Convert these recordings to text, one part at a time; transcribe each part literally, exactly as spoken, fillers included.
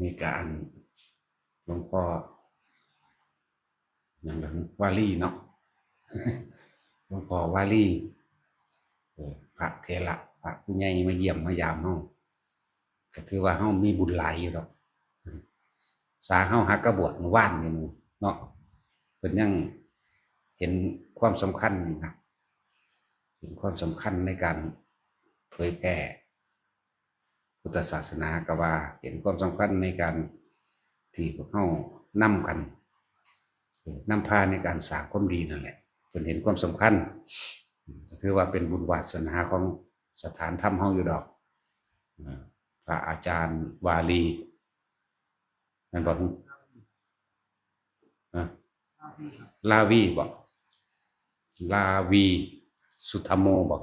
มีการหลวงพ่อ อย่างหลวงวาลีเนาะ หลวงพ่อวาลี เออ พระเถระ พระผู้ใหญ่มาเยี่ยมมายามเฮา ก็ถือว่าเฮามีบุญหลายอยู่ดอก สาเฮาหากระบวชเมื่อวานนี่เนาะ เพิ่นยังเห็นความสำคัญอยู่นะ เห็นความสำคัญในการเผยแพร่พุทธศาสนา ก็ว่าเห็นความสำคัญในการที่พวกเฮานำกัน นำพาในการสร้างความดีนั่นแหละ เพิ่นเห็นความสำคัญ ก็ถือว่าเป็นบุญวาสนาของสถานธรรมเฮาอยู่ดอก อ่า พระอาจารย์วาลี แม่นบ่ ฮะ ลาวีบ่ ลาวี สุธัมโมบ่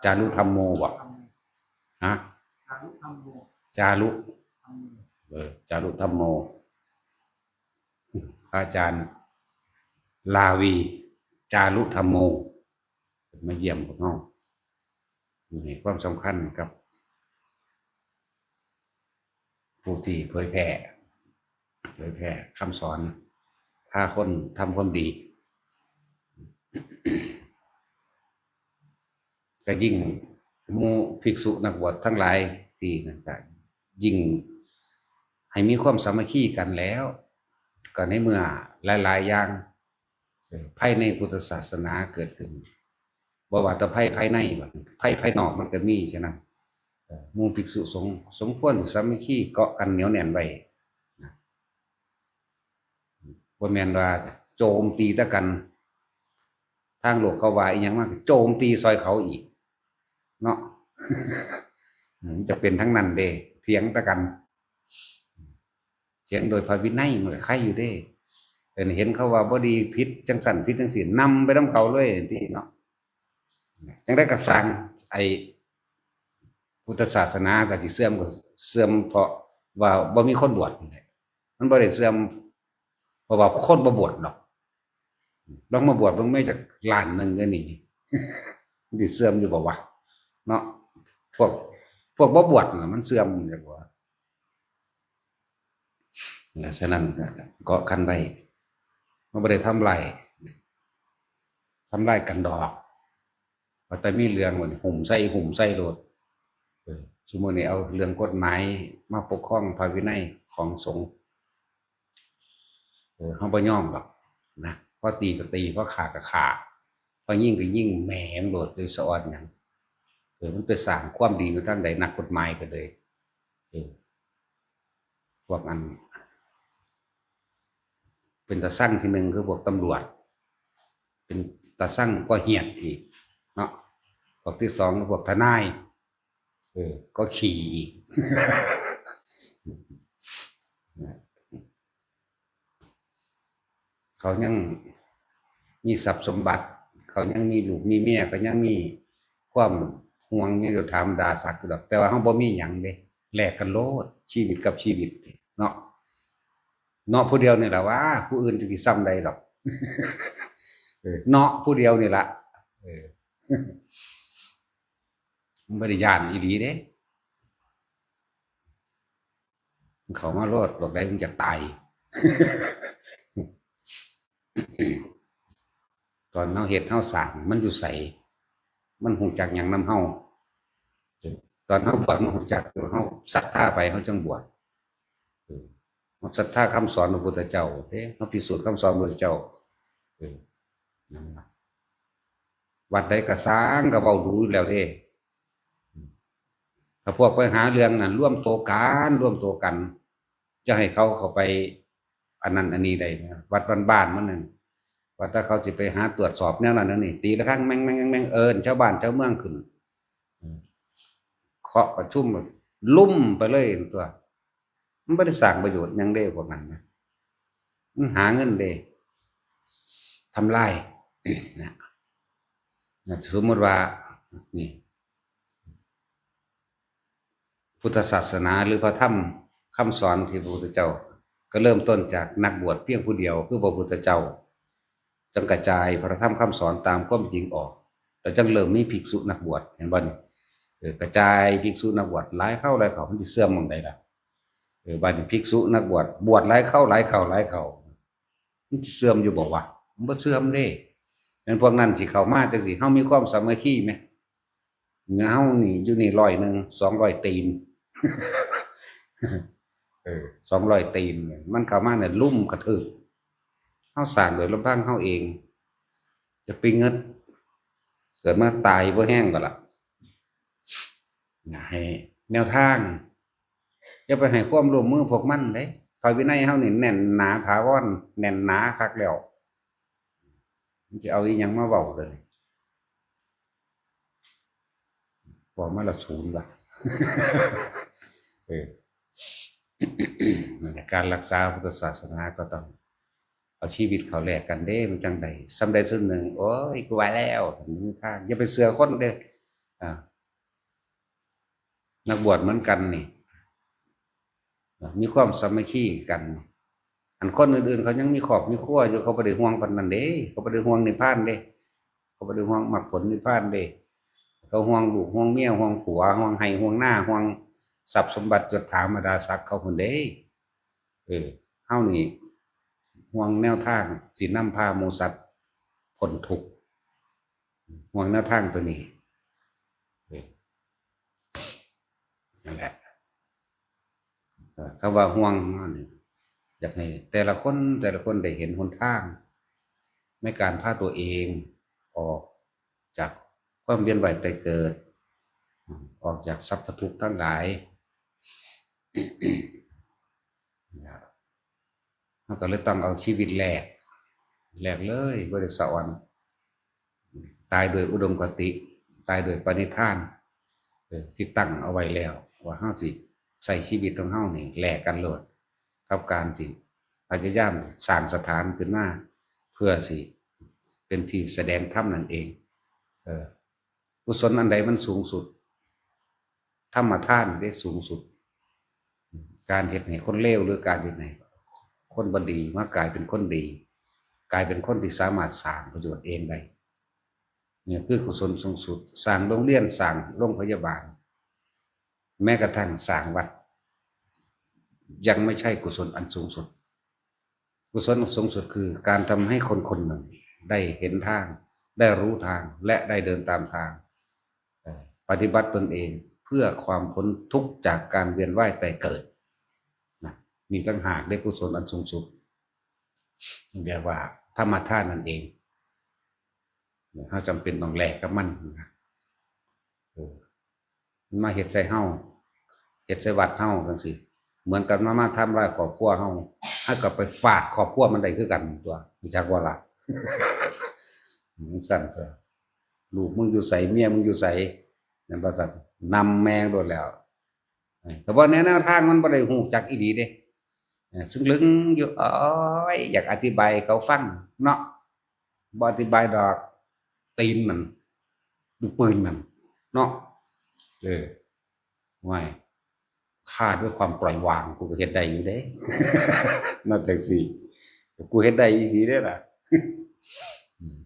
จารุธัมโมบ่ ฮะ จารุ เออ จารุธัมโม พระอาจารย์ ลาวี จารุธัมโม มาเยี่ยมพวกเฮา ให้ความสำคัญกับ ผู้ที่เผยแพร่ เผยแพร่คำสอน พาคนทำความดี ก็ยิ่งหมู่ภิกษุนักบวชทั้งหลายที่นั่นก็ยิ่งให้มีความสามัคคีกันแล้ว ก็ในเมื่อหลายๆอย่าง เอ่อ ภัยในพุทธศาสนาเกิดขึ้น บ่ว่าแต่ภัยภายในบ่ ภัยภายนอกมันก็มี ฉะนั้น เอ่อ หมู่ภิกษุสงฆ์สมควรสิสามัคคีเกาะกันเหนียวแน่นไว้นะ บ่แม่นว่าโจมตีแต่กัน ทางโลกเขาว่าอีหยังมาก็โจมตีซอยเขาอีก เนาะ มันจะเป็นทั้งนั้นเด้ เถียงแต่กัน เถียงโดยพระวินัยมันก็ไคอยู่เด้ แต่เห็นเขาว่าบ่ดี ผิดจังซั่น ผิดจังซี่ นำไปนำเขาเลยจังซี้เนาะ จังใด๋ก็สร้าง ไอ้พุทธศาสนาก็สิเสื่อม ก็เสื่อมเพราะว่าบ่มีคนบวชนี่แหละ มันบ่ได้เสื่อมเพราะว่าคนบ่บวชดอก ลองมาบวชเบิ่ง มีจักล้านหนึ่งเด้อนี่ มันสิเสื่อมอยู่บ่วะ เนาะ พวก พวกบ่บวชน่ะมันเสื่อมจักว่า ฉะนั้นก็เกาะกันไว้ มันบ่ได้ทำลาย ทำลายกันดอก ว่าแต่มีเรื่องว่านี่ หุ่มใส่ หุ่มใส่โลด เออ ซุมื้อนี้เอาเรื่องกฎหมายมาปกครองพระวินัยของสงฆ์ เออ เฮาบ่ยอมดอกนะ พอตีก็ตี พอฆ่าก็ฆ่า พอยิงก็ยิง แหมโลด จะสะออนหยัง เออ มันไปสร้างความดีมาทางใด นักกฎหมายก็เลย เออ พวกอัน เป็นตาซังที่หนึ่งคือพวกตำรวจ เป็นตาซังก็เหียดอีกเนาะ พวกที่สองคือพวกทนาย เออ ก็ขี่อีก เขายังมีทรัพย์สมบัติ เขายังมีลูกมีเมีย เขายังมีความห่วง ยังอยู่ถามด่าสักอยู่ดอก แต่ว่าเฮาบ่มีหยังเด้ แลกกันโลด ชีวิตกับชีวิตเนาะ เนาะผู้เดียวนี่แหละว่า ผู้อื่นจะสิส่ำใดดอก เออ เนาะผู้เดียวนี่ละ เออ มันบ่ได้ย้านอีหลีเด้ เขามาโลด บอกได้มึงจะตาย ตอนเฮาเฮ็ดเฮาสร้าง มันอยู่ไส มันฮู้จักหยังนำเฮา ตอนเฮาบวชมันฮู้จัก เฮาศรัทธาไปเฮาจังบวช เออ เฮาศรัทธาคำสอนพระพุทธเจ้าเด้ เฮาพิสูจน์คำสอนพระพุทธเจ้า เออ นั่นล่ะ วัดใดก็ซ่างก็เว้าดูอยู่แล้วเด้ ถ้าพวกไปหาเรื่องนั่น รวมตัวกัน รวมตัวกัน จะให้เขาเข้าไปอันนั้นอันนี้ได้นะ วัดบ้านๆมันนั่น ว่าถ้าเขาสิไปหาตรวจสอบแนวนั้นแนวนี้ ตีระฆังแม่งๆๆๆ เอิ้นชาวบ้านชาวเมืองขึ้น เคาะประชุม ลุ่มไปเลยตัว มันบ่ได้สร้างประโยชน์หยังเด้พวกนั้นนะ มันหาเงินเด้ ทำลาย นะ นะ สมมุติว่า นี่ พุทธศาสนาหรือพระธรรมคำสอนที่พระพุทธเจ้า ก็เริ่มต้นจากนักบวชเพียงผู้เดียว คือพระพุทธเจ้า จังกระจายพระธรรมคำสอนตามความจริงออก แล้วจังเริ่มมีภิกษุนักบวช เห็นบ่นี่ เออ กระจายภิกษุนักบวชหลายเข้าหลายเข้า มันสิเสื่อมหม่องใดล่ะ เออ บัดนี้ภิกษุนักบวช บวชหลายเข้าหลายเข้าหลายเข้า มันสิเสื่อมอยู่บ่วะ? มันบ่เสื่อมเด้ แม่นพวกนั้นสิเข้ามาจั่งซี้ เฮามีความสามัคคีไหม? เฮานี่อยู่นี่ร้อยหนึ่ง สองร้อยตีน เออ สองร้อยตีน มันเข้ามาเนี่ยลุมกระทืบ เฮาสร้างโดยลำพังเฮาเอง จะไปเงิด เกิดมาตายบ่แฮงบ่ล่ะ ให้แนวทาง อย่าไปให้ความร่วมมือพวกมันเด้ พระวินัยเฮานี่แน่นหนาถาวร แน่นหนาคักแล้ว มันสิเอาอีหยังมาเว้าเด้อนี่ บอกมาละศูนย์ว่ะ เออ นั่นแหละ การรักษาพุทธศาสนาก็ต้องเอาชีวิตเข้าแลกกันเด้ มันจั่งใด ส่ำใดส่ำหนึ่ง โอ้ย กูว่าแล้ว มันมีทาง อย่าไปเชื่อคนเด้ อ่า นักบวชเหมือนกันนี่ มีความสามัคคีกัน อันคนอื่นๆ เขายังมีครอบมีครัวอยู่ เขาบ่ได้ห่วงปานนั้นเด้ เขาบ่ได้ห่วงนิพพานเด้ เขาบ่ได้ห่วงมรรคผลนิพพานเด้ เขาห่วงลูกห่วงเมีย ห่วงผัว ห่วงไร่ห่วงนา ห่วงทรัพย์สมบัติยศถาบรรดาศักดิ์เขาพุ้นเด้ เออ เฮานี่ห่วงแนวทางสินำพาหมู่สัตว์พ้นทุกข์ ห่วงแนวทางตัวนี้ เออ นั่นแหละ เอ่อ คำว่าห่วงนี่ อยากให้แต่ละคน แต่ละคนได้เห็นหนทาง ในการพาตัวเองออกจากความเวียนว่ายตายเกิด ออกจากสัพพทุกข์ทั้งหลาย เราก็เลยต้องเอาชีวิตแลก แลกเลย บ่ได้สะออน ตายด้วยอุดมคติ ตายด้วยปณิธาน เออ ที่ตั้งเอาไว้แล้ว ว่าเฮาสิใช้ชีวิตของเฮานี่แลกกันโลด กับการสิพยายามสร้างสถานขึ้นมา เพื่อสิเป็นที่แสดงธรรมนั่นเอง เออ กุศลอันใดมันสูงสุด? ธรรมทานเด้สูงสุด การเฮ็ดให้คนเลวหรือการเฮ็ดให้คนบ่ดีมากลายเป็นคนดี กลายเป็นคนที่สามารถสร้างประโยชน์เองได้ นี่คือกุศลสูงสุด สร้างโรงเรียน สร้างโรงพยาบาล แม้กระทั่งสร้างวัด ยังไม่ใช่กุศลอันสูงสุด กุศลสูงสุดคือการทำให้คนคนหนึ่งได้เห็นทาง ได้รู้ทาง และได้เดินตามทาง เอ่อ ปฏิบัติตนเองเพื่อความพ้นทุกข์จากการเวียนว่ายตายเกิด นะ มีต่างหากได้กุศลอันสูงสุด เรียกว่าธรรมทานนั่นเอง เฮาจำเป็นต้องแลกกับมันนะ เออ มันมาเฮ็ดใส่เฮา เฮ็ดใส่วัดเฮาจั่งซี้ เหมือนกันมา มาทำลายครอบครัวเฮา เฮาก็ไปฟาดครอบครัวมันได้คือกันตั๊ว รู้จักบ่ล่ะ? จั่งซั้นตั๊ว ลูกมึงอยู่ไส เมียมึงอยู่ไส นั่นว่าซั้น นำแม่งโลดแล้ว เออ แต่ว่าในแนวทางมันบ่ได้ฮู้จักอีหลีเด้ เออ ซึ่งลึงอยู่ โอ้ย อยากอธิบายให้เขาฟังเนาะ บ่อธิบายดอก ตีนนั่น ลูกปืนนั่น เนาะ เออ ห่วย ข้าด้วยความปล่อยวาง กูก็เฮ็ดได้อยู่เด้ นั่นจั่งซี้ กูเฮ็ดได้อีหลีเด้ล่ะ อืม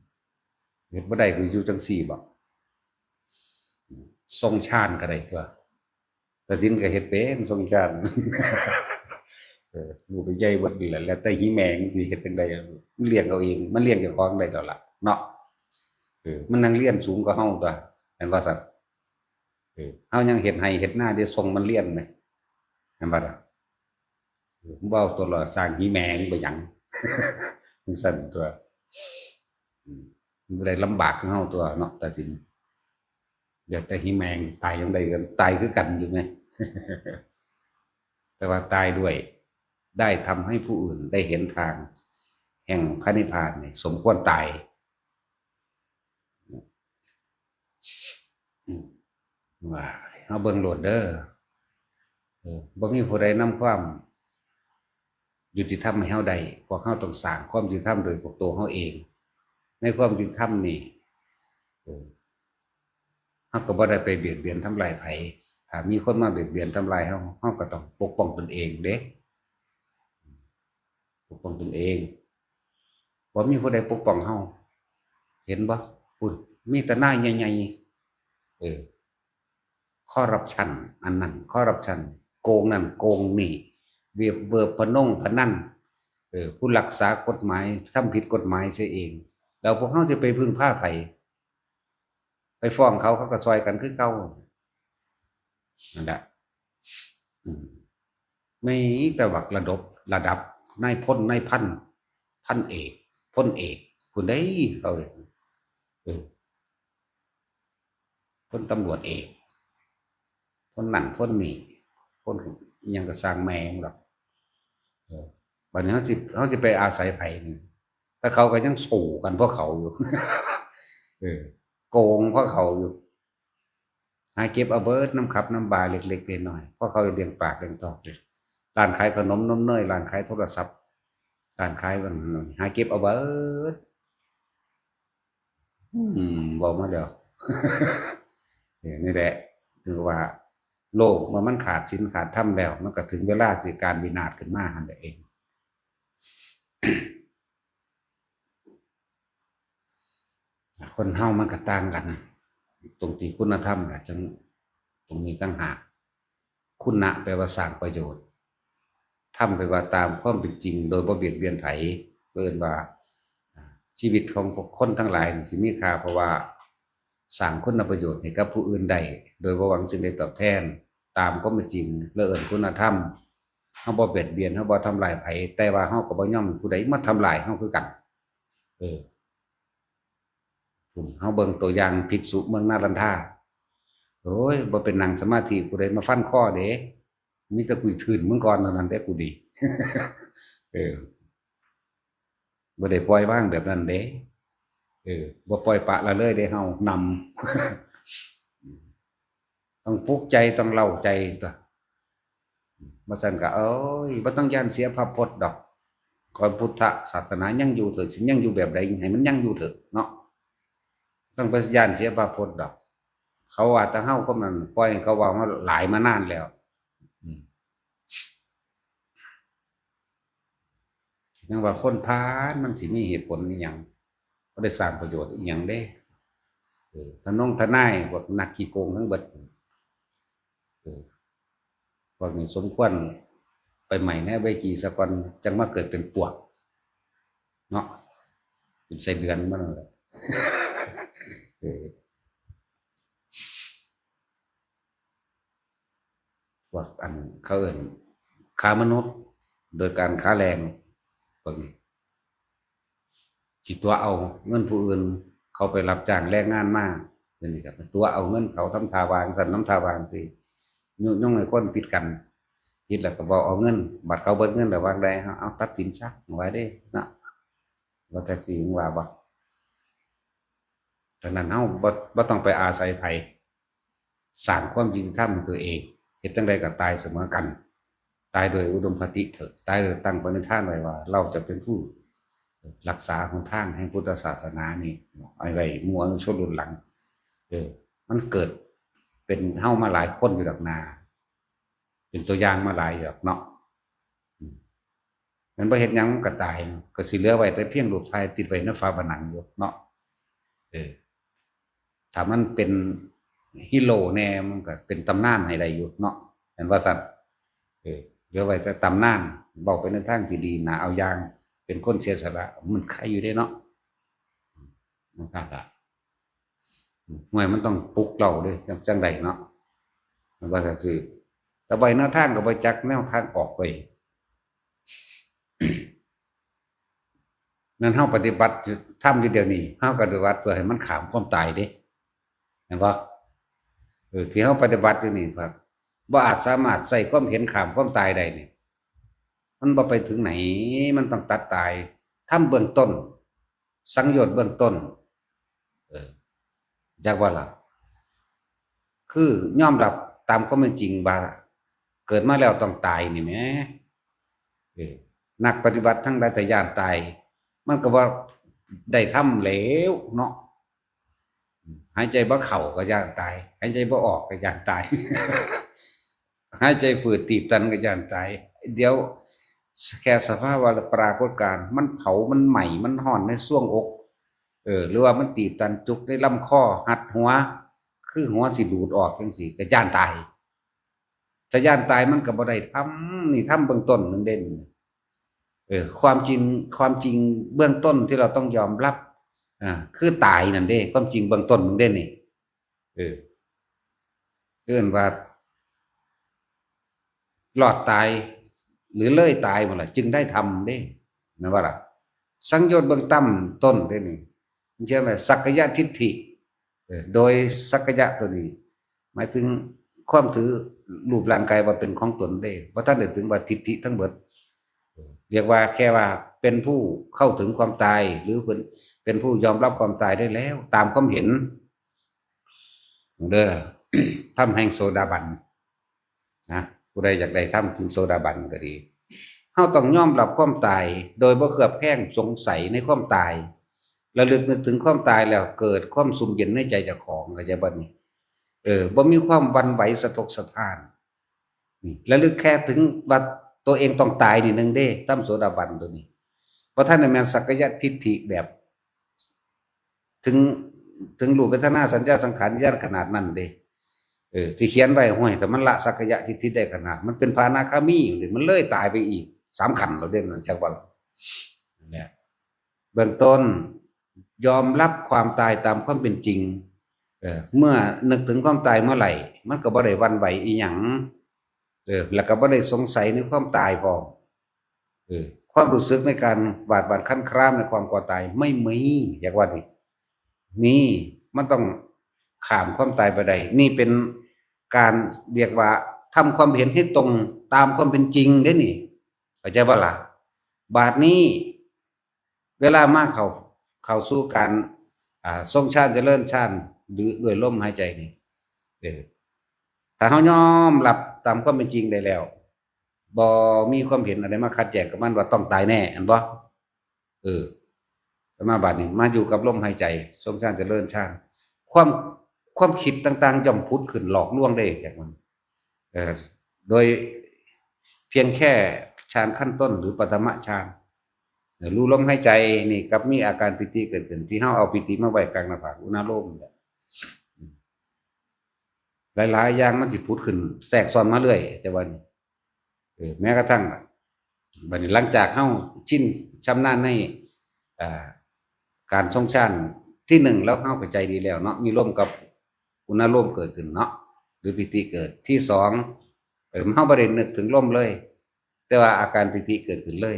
เฮ็ดบ่ได้ กูอยู่จั่งซี้บ่ ทรงฌานก็ได้ตั๊ว ตาสินก็เฮ็ดเป็นทรงฌาน เออ ลูกก็ใหญ่เบิดนี่แหละ แล้วแต่หีแมงสิเฮ็ดจั่งใด มันเลี้ยงเอาเอง มันเลี้ยงเจ้าของได้แล้วล่ะเนาะ เออ มันนั่งเรียนสูงกว่าเฮาตั๊ว แม่นบ่ซั้น? เออ เฮายังเฮ็ดไร่เฮ็ดนาได้ส่งมันเรียนแหม แม่นบ่ล่ะ? เออ บ่เอาตัวรอด สร้างหีแมงไปหยัง จั่งซั้นตั๊ว อืม มันได้ลำบากคือเฮาตั๊วเนาะ ตาสิน อยากแต่หีแมง ตายจั่งใดก็ตายคือกันอยู่แหม แต่ว่าตายด้วย ได้ทำให้ผู้อื่นได้เห็นทางแห่งพระนิพพานนี่ สมควรตาย อืม ว่า เฮาเบิ่งโลดเด้อ เออ บ่มีผู้ใดนำความยุติธรรมให้เฮาได้ พวกเฮาต้องสร้างความยุติธรรมโดยพวกตัวเฮาเอง ในความยุติธรรมนี่ เออ เฮาก็บ่ได้ไปเบียดเบียนทำลายไผ ถ้ามีคนมาเบียดเบียนทำลายเฮา เฮาก็ต้องปกป้องตนเองเด้ ปกป้องตนเอง บ่มีผู้ใดปกป้องเฮา เห็นบ่? พุ้น มีแต่นายใหญ่ๆ เออ คอร์รัปชัน อันนั้น คอร์รัปชัน โกงนั่น โกงนี่ เว็บเวิร์บพนงพนัน เออ ผู้รักษากฎหมายทำผิดกฎหมายเสียเอง แล้วพวกเขาจะไปพึ่งพาไผ ไปฟ้องเขา เขาก็ซอยกันคือเก่า นั่นแหละ อืม ไม่แต่บักระดับ ระดับนายพลนายพัน พันเอก พลเอก ผู้ใดเขา เออ พลตำรวจเอก พลนั่นพลนี่ พลอิหยังก็สร้างแม่งหรอก เออ บัดนี้เขาสิ เขาสิไปอาศัยไผนี่ แต่เขาก็ยังสู้กันเพราะเขาอยู่ เออ โกงเพราะเขาอยู่ หาเก็บเอาเบิดน้ำคับน้ำบาเล็กๆน้อยๆ เพราะเขาเลี้ยงปากเลี้ยงท้องเลย ร้านขายขนมนมเนย ร้านขายโทรศัพท์ ร้านขายบางอย่าง หาเก็บเอาเบิด อืม บอกมาแล้ว เนี่ย นี่แหละ คือว่า โลกเมื่อมันขาดศีลขาดธรรมแล้ว มันก็ถึงเวลาที่การวินาศขึ้นมาหั่นเอง คนเฮามันก็ต่างกัน ตรงที่คุณธรรมน่ะ จัง ตรงนี้ต่างหาก คุณะแปลว่าสร้างประโยชน์ ธรรมแปลว่าตามความเป็นจริง โดยบ่เบียดเบียนไผ เอิ้นว่า อ่า ชีวิตของพวกคนทั้งหลายนี่สิมีค่า เพราะว่าสร้างคุณประโยชน์ให้กับผู้อื่นได้ โดยบ่หวังสิ่งใดตอบแทน ตามความเป็นจริง และเอิ้นคุณธรรม เฮาบ่เบียดเบียน เฮาบ่ทำลายไผ แต่ว่าเฮาก็บ่ยอมให้ผู้ใดมาทำลายเฮาคือกัน เออ เฮาเบิ่งตัวอย่างภิกษุเมืองนาลันทา โอ้ย บ่เป็นนั่งสมาธิ ผู้ใดมาฟันคอเด้ มีแต่กูถื้นมึงก่อนเท่านั้นเด้ กูดี เออ บ่ได้ปล่อยวางแบบนั้นเด้ เออ บ่ปล่อยปละละเลยเด้ เฮานำ ต้องปลุกใจ ต้องเร้าใจตั๊ว บ่ซั้นก็ เอ้ย บ่ต้องย้านเสียพระพจน์ดอก ขอพุทธศาสนายังอยู่เถอะ สิยังอยู่แบบใดให้มันยังอยู่เถอะเนาะ ต้องไปย้านเสียพระพจน์ดอก เขาว่าแต่เฮาคนนั้น ปล่อยให้เขาเว้ามาหลายมานานแล้ว อืม ยังว่าคนพาลมันสิมีเหตุผลอิหยัง บ่ได้สร้างประโยชน์อิหยังเด้ เออ ทนงทนาย พวกนักขี้โกงทั้งเบิด เออ พวกนี้สมควรไปไหม้ในใบกีซะก่อน จังมาเกิดเป็นปวก เนาะ เป็นไส้เดือนมันนั่นแหละ เออ พวกอันเขาเอิ้นค้ามนุษย์ โดยการค้าแรง พวกนี้ สิตั๋วเอาเงินผู้อื่น เขาไปรับจ้างแรงงานมา เดี๋ยวนี้ก็ไปตั๋วเอาเงินเขา ทำท่าว่าจั่งซั้น ทำท่าว่าจั่งซี้ ยุยงให้คนผิดกัน ผิดแล้วก็บ่เอาเงิน บัดเขาเบิดเงินแล้วว่าจั่งใด เอา เอาตัดสินซะ ว่าเด้เนาะ ว่าจั่งซี้ มึงว่าบ่ ฉะนั้นเฮาบ่ บ่ต้องไปอาศัยไผ สร้างความยุติธรรมให้ตัวเอง เฮ็ดจั่งใดก็ตายเสมอกัน ตายโดยอุดมคติเถอะ ตายโดยตั้งปณิธานไว้ว่า เราจะเป็นผู้รักษาหนทางแห่งพุทธศาสนานี่ เอาไว้หมู่อนุชนรุ่นหลัง เออ มันเกิดเป็นเฮามาหลายคนอยู่ดอกนา เป็นตัวอย่างมาหลายอยู่ดอกเนาะ อืม มันบ่เฮ็ดหยังมันก็ตายเนาะ ก็สิเหลือไว้แต่เพียงรูปถ่ายติดไว้ในฝาผนังอยู่เนาะ เออ ถ้ามันเป็นฮีโร่แน่ มันก็เป็นตำนานให้ได้อยู่เนาะ แม่นว่าซั่น เออ เหลือไว้แต่ตำนาน เว้าไปในทางที่ดี น่าเอาอย่าง เป็นคนเสียสละ มันไคอยู่เด้เนาะ นั่นก็ ห่วย มันต้องปลุกเร้าเด้ จั่ง จั่งใดเนาะ มันว่าจั่งซี้ แต่ใบแนวทางก็บ่จักแนวทางออกไป นั่นเฮาปฏิบัติธรรมอยู่เดี๋ยวนี้ เฮาก็ปฏิบัติเพื่อให้มันข้ามความตายเด้ เห็นบ่ เออ ที่เฮาปฏิบัติอยู่นี่ครับ บ่อาจสามารถใช้ความเห็นข้ามความตายได้นี่ มันบ่ไปถึงไหน มันต้องตัดตาย ทำเบื้องต้น สังโยชน์เบื้องต้น เออ จักว่าล่ะ คือยอมรับตามความเป็นจริงว่า เกิดมาแล้วต้องตายนี่แหม เออ นักปฏิบัติทั้งหลายแต่ย้านตาย มันก็ว่าได้ทำแล้วเนาะ หายใจบ่เข้าก็ย้านตาย หายใจบ่ออกก็ย้านตาย หายใจฝืดตีบตันก็ย้านตาย เดี๋ยวแค่สภาวะปรากฏการณ์ มันเผา มันไหม้ มันร้อนในซวงอก เออ หรือว่ามันตีบตันจุกในลำคอ หัดหัว คือหัวสิหลุดออกจั่งซี้ ก็ย้านตาย ฉ ถ้าย้านตายมันก็บ่ได้ธรรม นี่ธรรมเบื้องต้นหนึ่งเด่น เออ ความจริง ความจริงเบื้องต้นที่เราต้องยอมรับ อ่า คือตายนั่นเด้ ความจริงเบื้องต้นหนึ่งเด่นนี่ เออ เอิ้นว่ารอดตาย หรือเลยตายหมดละจึงได้ธรรมเด้ นะว่าล่ะ สังโยชน์เบื้องต่ำต้นเด้นี่ มันเชื่อไหม สักกายทิฏฐิ เออ โดยสักกายะตัวนี้ หมายถึงความถือรูปร่างกายว่าเป็นของตนเด้ เพราะท่านได้ถึงว่าทิฏฐิทั้งหมด เรียกว่าแค่ว่าเป็นผู้เข้าถึงความตาย หรือเป็น เป็นผู้ยอมรับความตายได้แล้ว ตามความเห็น เด้อ ธรรมแห่งโสดาบัน นะ ผู้ใดอยากได้ธรรมถึงโสดาบันก็ดี เฮาต้องยอมรับความตาย โดยบ่เคลือบแคลงสงสัยในความตาย ระลึกนึกถึงความตายแล้วเกิดความซุ่มเย็นในใจเจ้าของ เข้าใจบ่นี่ เออ บ่มีความหวั่นไหวสะทกสะท้าน นี่ ระลึกแค่ถึงว่าตัวเองต้องตายนี่หนึ่งเด้ ธรรมโสดาบันตัวนี้ เพราะท่านน่ะแม่นสักกายทิฏฐิแบบ ถึง ถึงรูปเวทนาสัญญาสังขารวิญญาณขนาดนั้นเด้ เออ ที่เขียนไว้ ห้วย แต่มันละสักกายทิฏฐิได้ขนาด มันเป็นพระอนาคามีอยู่เลย มันเลยตายไปอีกสามขันธ์แล้วเด้ นั่นจักว่าเนี่ย เบื้องต้น ยอมรับความตายตามความเป็นจริง เออ เมื่อนึกถึงความตายเมื่อไหร่ มันก็บ่ได้หวั่นไหวอีหยัง เออ แล้วก็บ่ได้สงสัยในความตายพร้อม เออ ความรู้สึกในการหวาดหวั่นคลั่นครามในความกลัวตายไม่มี อยากว่านี่ นี่มันต้องข้ามความตายไปได้ นี่เป็นการเรียกว่าทำความเห็นให้ตรงตามความเป็นจริงเด้นี่ เข้าใจบ่ล่ะ บาดนี้ เวลามาเข้า เข้าสู่การ อ่า ทรงฌานเจริญฌาน หรือด้วยลมหายใจนี่ เออ ถ้าเฮายอมรับตามความเป็นจริงได้แล้ว บ่มีความเห็นอะไรมาขัดแย้งกับมันว่าต้องตายแน่ อันบ่ เออ สมาบัตินี่มาอยู่กับลมหายใจ ทรงฌานเจริญฌาน ความ ความคิดต่างๆ ย่อมผุดขึ้นหลอกลวงได้จากมัน เออ โดยเพียงแค่ฌานขั้นต้นหรือปฐมฌาน เออ รู้ลมหายใจนี่กับมีอาการปีติเกิดขึ้น ที่เฮาเอาปีติมาไว้กลางหน้าผาก อุณาโลมเนี่ย หลายๆ อย่างมันสิผุดขึ้นแทรกซ้อนมาเรื่อย แต่ว่านี่ เออ แม้กระทั่ง บัดนี้หลังจากเฮาชินชำนาญใน อ่า การทรงฌานที่หนึ่งแล้ว เฮาเข้าใจดีแล้วเนาะ มีลมกับอุณาโลมเกิดขึ้นเนาะ หรือปีติเกิด ที่สอง เออ เฮาบ่ได้นึกถึงลมเลย แต่ว่าอาการปีติเกิดขึ้นเลย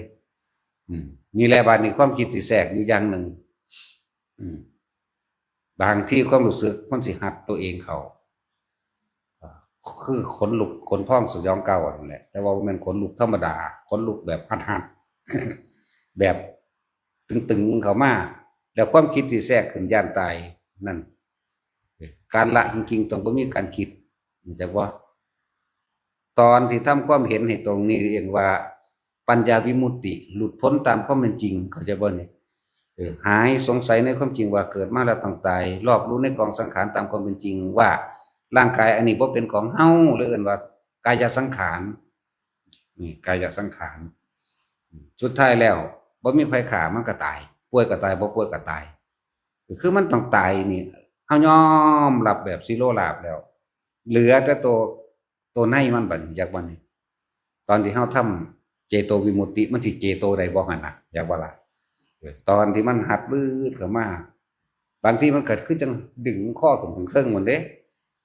อืม นี่แหละ บาดนี้ความคิดสิแทรกอยู่อย่างหนึ่ง อืม บางทีความรู้สึกมันสิฮัดตัวเองเข้า อ่า คือขนลุกขนพองสยองกล้าวนั่นแหละ แต่ว่าบ่แม่นขนลุกธรรมดา ขนลุกแบบฮัดๆ แบบตึงๆ เข้ามา แล้วความคิดที่แทรกขึ้นย้านตายนั่น การละจริงๆ ต้องบ่มีการคิด เข้าใจบ่ ตอนที่ทำความเห็นให้ตรงนี้เรียกว่าปัญญาวิมุตติ หลุดพ้นตามความเป็นจริง เข้าใจบ่นี่ เออ หายสงสัยในความจริงว่าเกิดมาแล้วต้องตาย รอบรู้ในกองสังขารตามความเป็นจริงว่าร่างกายอันนี้บ่เป็นของเฮา หรือเอิ้นว่ากายสังขาร นี่กายสังขาร สุดท้ายแล้วบ่มีไผฆ่ามันก็ตาย ป่วยก็ตาย บ่ป่วยก็ตาย คือมันต้องตายนี่ เฮายอมรับแบบสิโลราบแล้ว เหลือแต่ตัว ตัวในมันบัดนี้ อยากว่านี่ ตอนที่เฮาทำเจโตวิมุตติ มันสิเจโตได้บ่หั่นน่ะ อยากว่าล่ะ เออ ตอนที่มันฮัดวืดเข้ามา บางทีมันก็คือจั่งดึงคอขึ้นเทิงๆ หมดเด้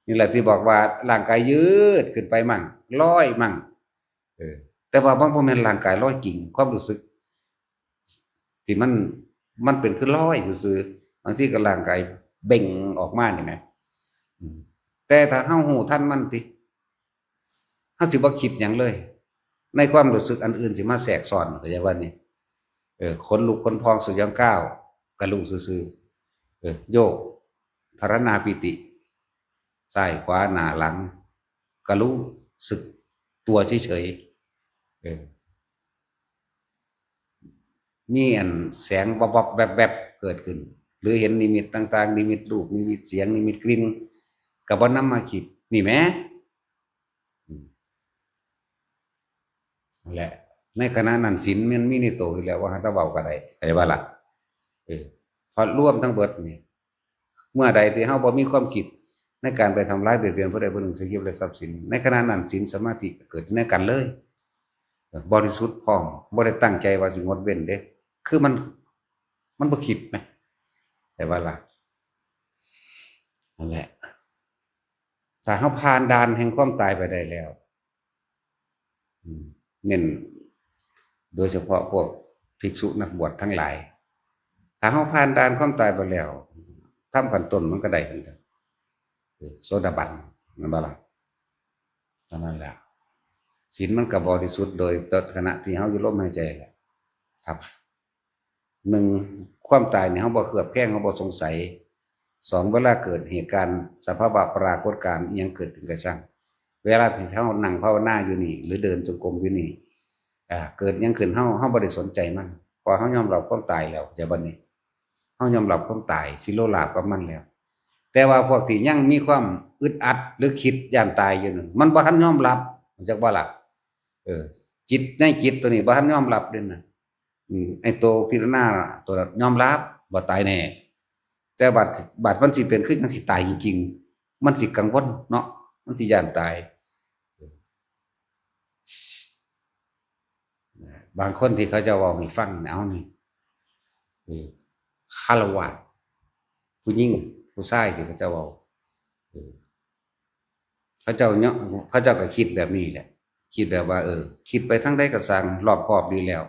นี่แหละที่บอกว่าร่างกายยืดขึ้นไปมั่ง ลอยมั่ง เออ แต่ว่ามันบ่แม่นร่างกายลอยจริง ความรู้สึก ที่มัน มันเป็นคือลอยซื่อๆ บางทีก็ร่างกายเบ่งออกมานี่แหม อืม แต่ถ้าเฮารู้ทันมันติ เฮาสิบ่คิดหยังเลย ในความรู้สึกอันอื่นสิมาแทรกซ้อน เข้าใจว่านี่ เออ ขนลุกขนพองสยองกล้าว ก็รู้ซื่อๆ เออ โยก พรรณนาปีติ ซ้ายขวาหน้าหลัง ก็รู้สึกตัวเฉยๆ เออ มีอันแสงวับๆ แวบๆ เกิดขึ้น หรือเห็นนิมิตต่างๆ นิมิตรูป นิมิตเสียง นิมิตกลิ่น ก็บ่นำมาคิด นี่แหม อืม นั่นแหละ ในขณะนั้นศีลมันมีในตัวอยู่แล้ว ว่าหาแต่เว้าก็ได้ เข้าใจบ่ล่ะ เออ เพราะรวมทั้งเบิดนี่ เมื่อใดที่เฮาบ่มีความคิด ในการไปทำร้ายเบียดเบียนผู้ใดผู้หนึ่ง เสียชีวิตและทรัพย์สิน ในขณะนั้นศีลสมาธิก็เกิดในกันเลย บริสุทธิ์พร้อม บ่ได้ตั้งใจว่าสิงดเว้นเด้ คือมัน มันบ่คิดไหม แต่ว่าล่ะ นั่นแหละ ถ้าเราผ่านด่านแห่งความตายไปได้แล้ว อืม เน้น โดยเฉพาะพวกภิกษุนักบวชทั้งหลาย ถ้าเราผ่านด่านความตายไปแล้ว ธรรมขั้นต้นมันก็ได้กันเด้อ โสดาบัน แม่นบ่ล่ะ เท่านั้นแหละ ศีลมันก็บริสุทธิ์โดยตลอดขณะที่เราอยู่ลมหายใจแหละ ครับ หนึ่ง ความตายเนี่ยเราบ่เคลือบแคลง เราบ่สงสัย สอง เวลาเกิดเหตุการณ์ สภาวะปรากฏการณ์อิหยังเกิดขึ้นก็ช่าง เวลาที่เรานั่งภาวนาอยู่นี่ หรือเดินจงกรมอยู่นี่ อ่า เกิดหยังขึ้น เรา เราบ่ได้สนใจมัน เพราะเรายอมรับความตายแล้ว เข้าใจบ่นี่ เรายอมรับความตาย สิโลภลาภกับมันแล้ว แต่ว่าพวกที่ยังมีความอึดอัดหรือคิดย้านตายอยู่นั่น มันบ่ทันยอมรับ เข้าใจบ่ล่ะ เออ จิตในจิตตัวนี้บ่ทันยอมรับเด้นะ อืม ไอ้ตัวพิจารณาน่ะ ตัวนั้นยอมรับว่าตายแน่ แต่บัด บัดมันสิเป็นคือจังสิตายจริงๆ มันสิกังวลเนาะ มันสิย้านตาย บางคนที่เขาเจ้าเว้าให้ฟังนะ เอานี่ เออ ฆราวาส ผู้หญิง ผู้ชายที่เขาเจ้าเว้า เออ เขาเจ้าเนาะ เขาเจ้าก็คิดแบบนี้แหละ คิดแบบว่า เออ คิดไปทางใดก็ช่าง รอบคอบดีแล้ว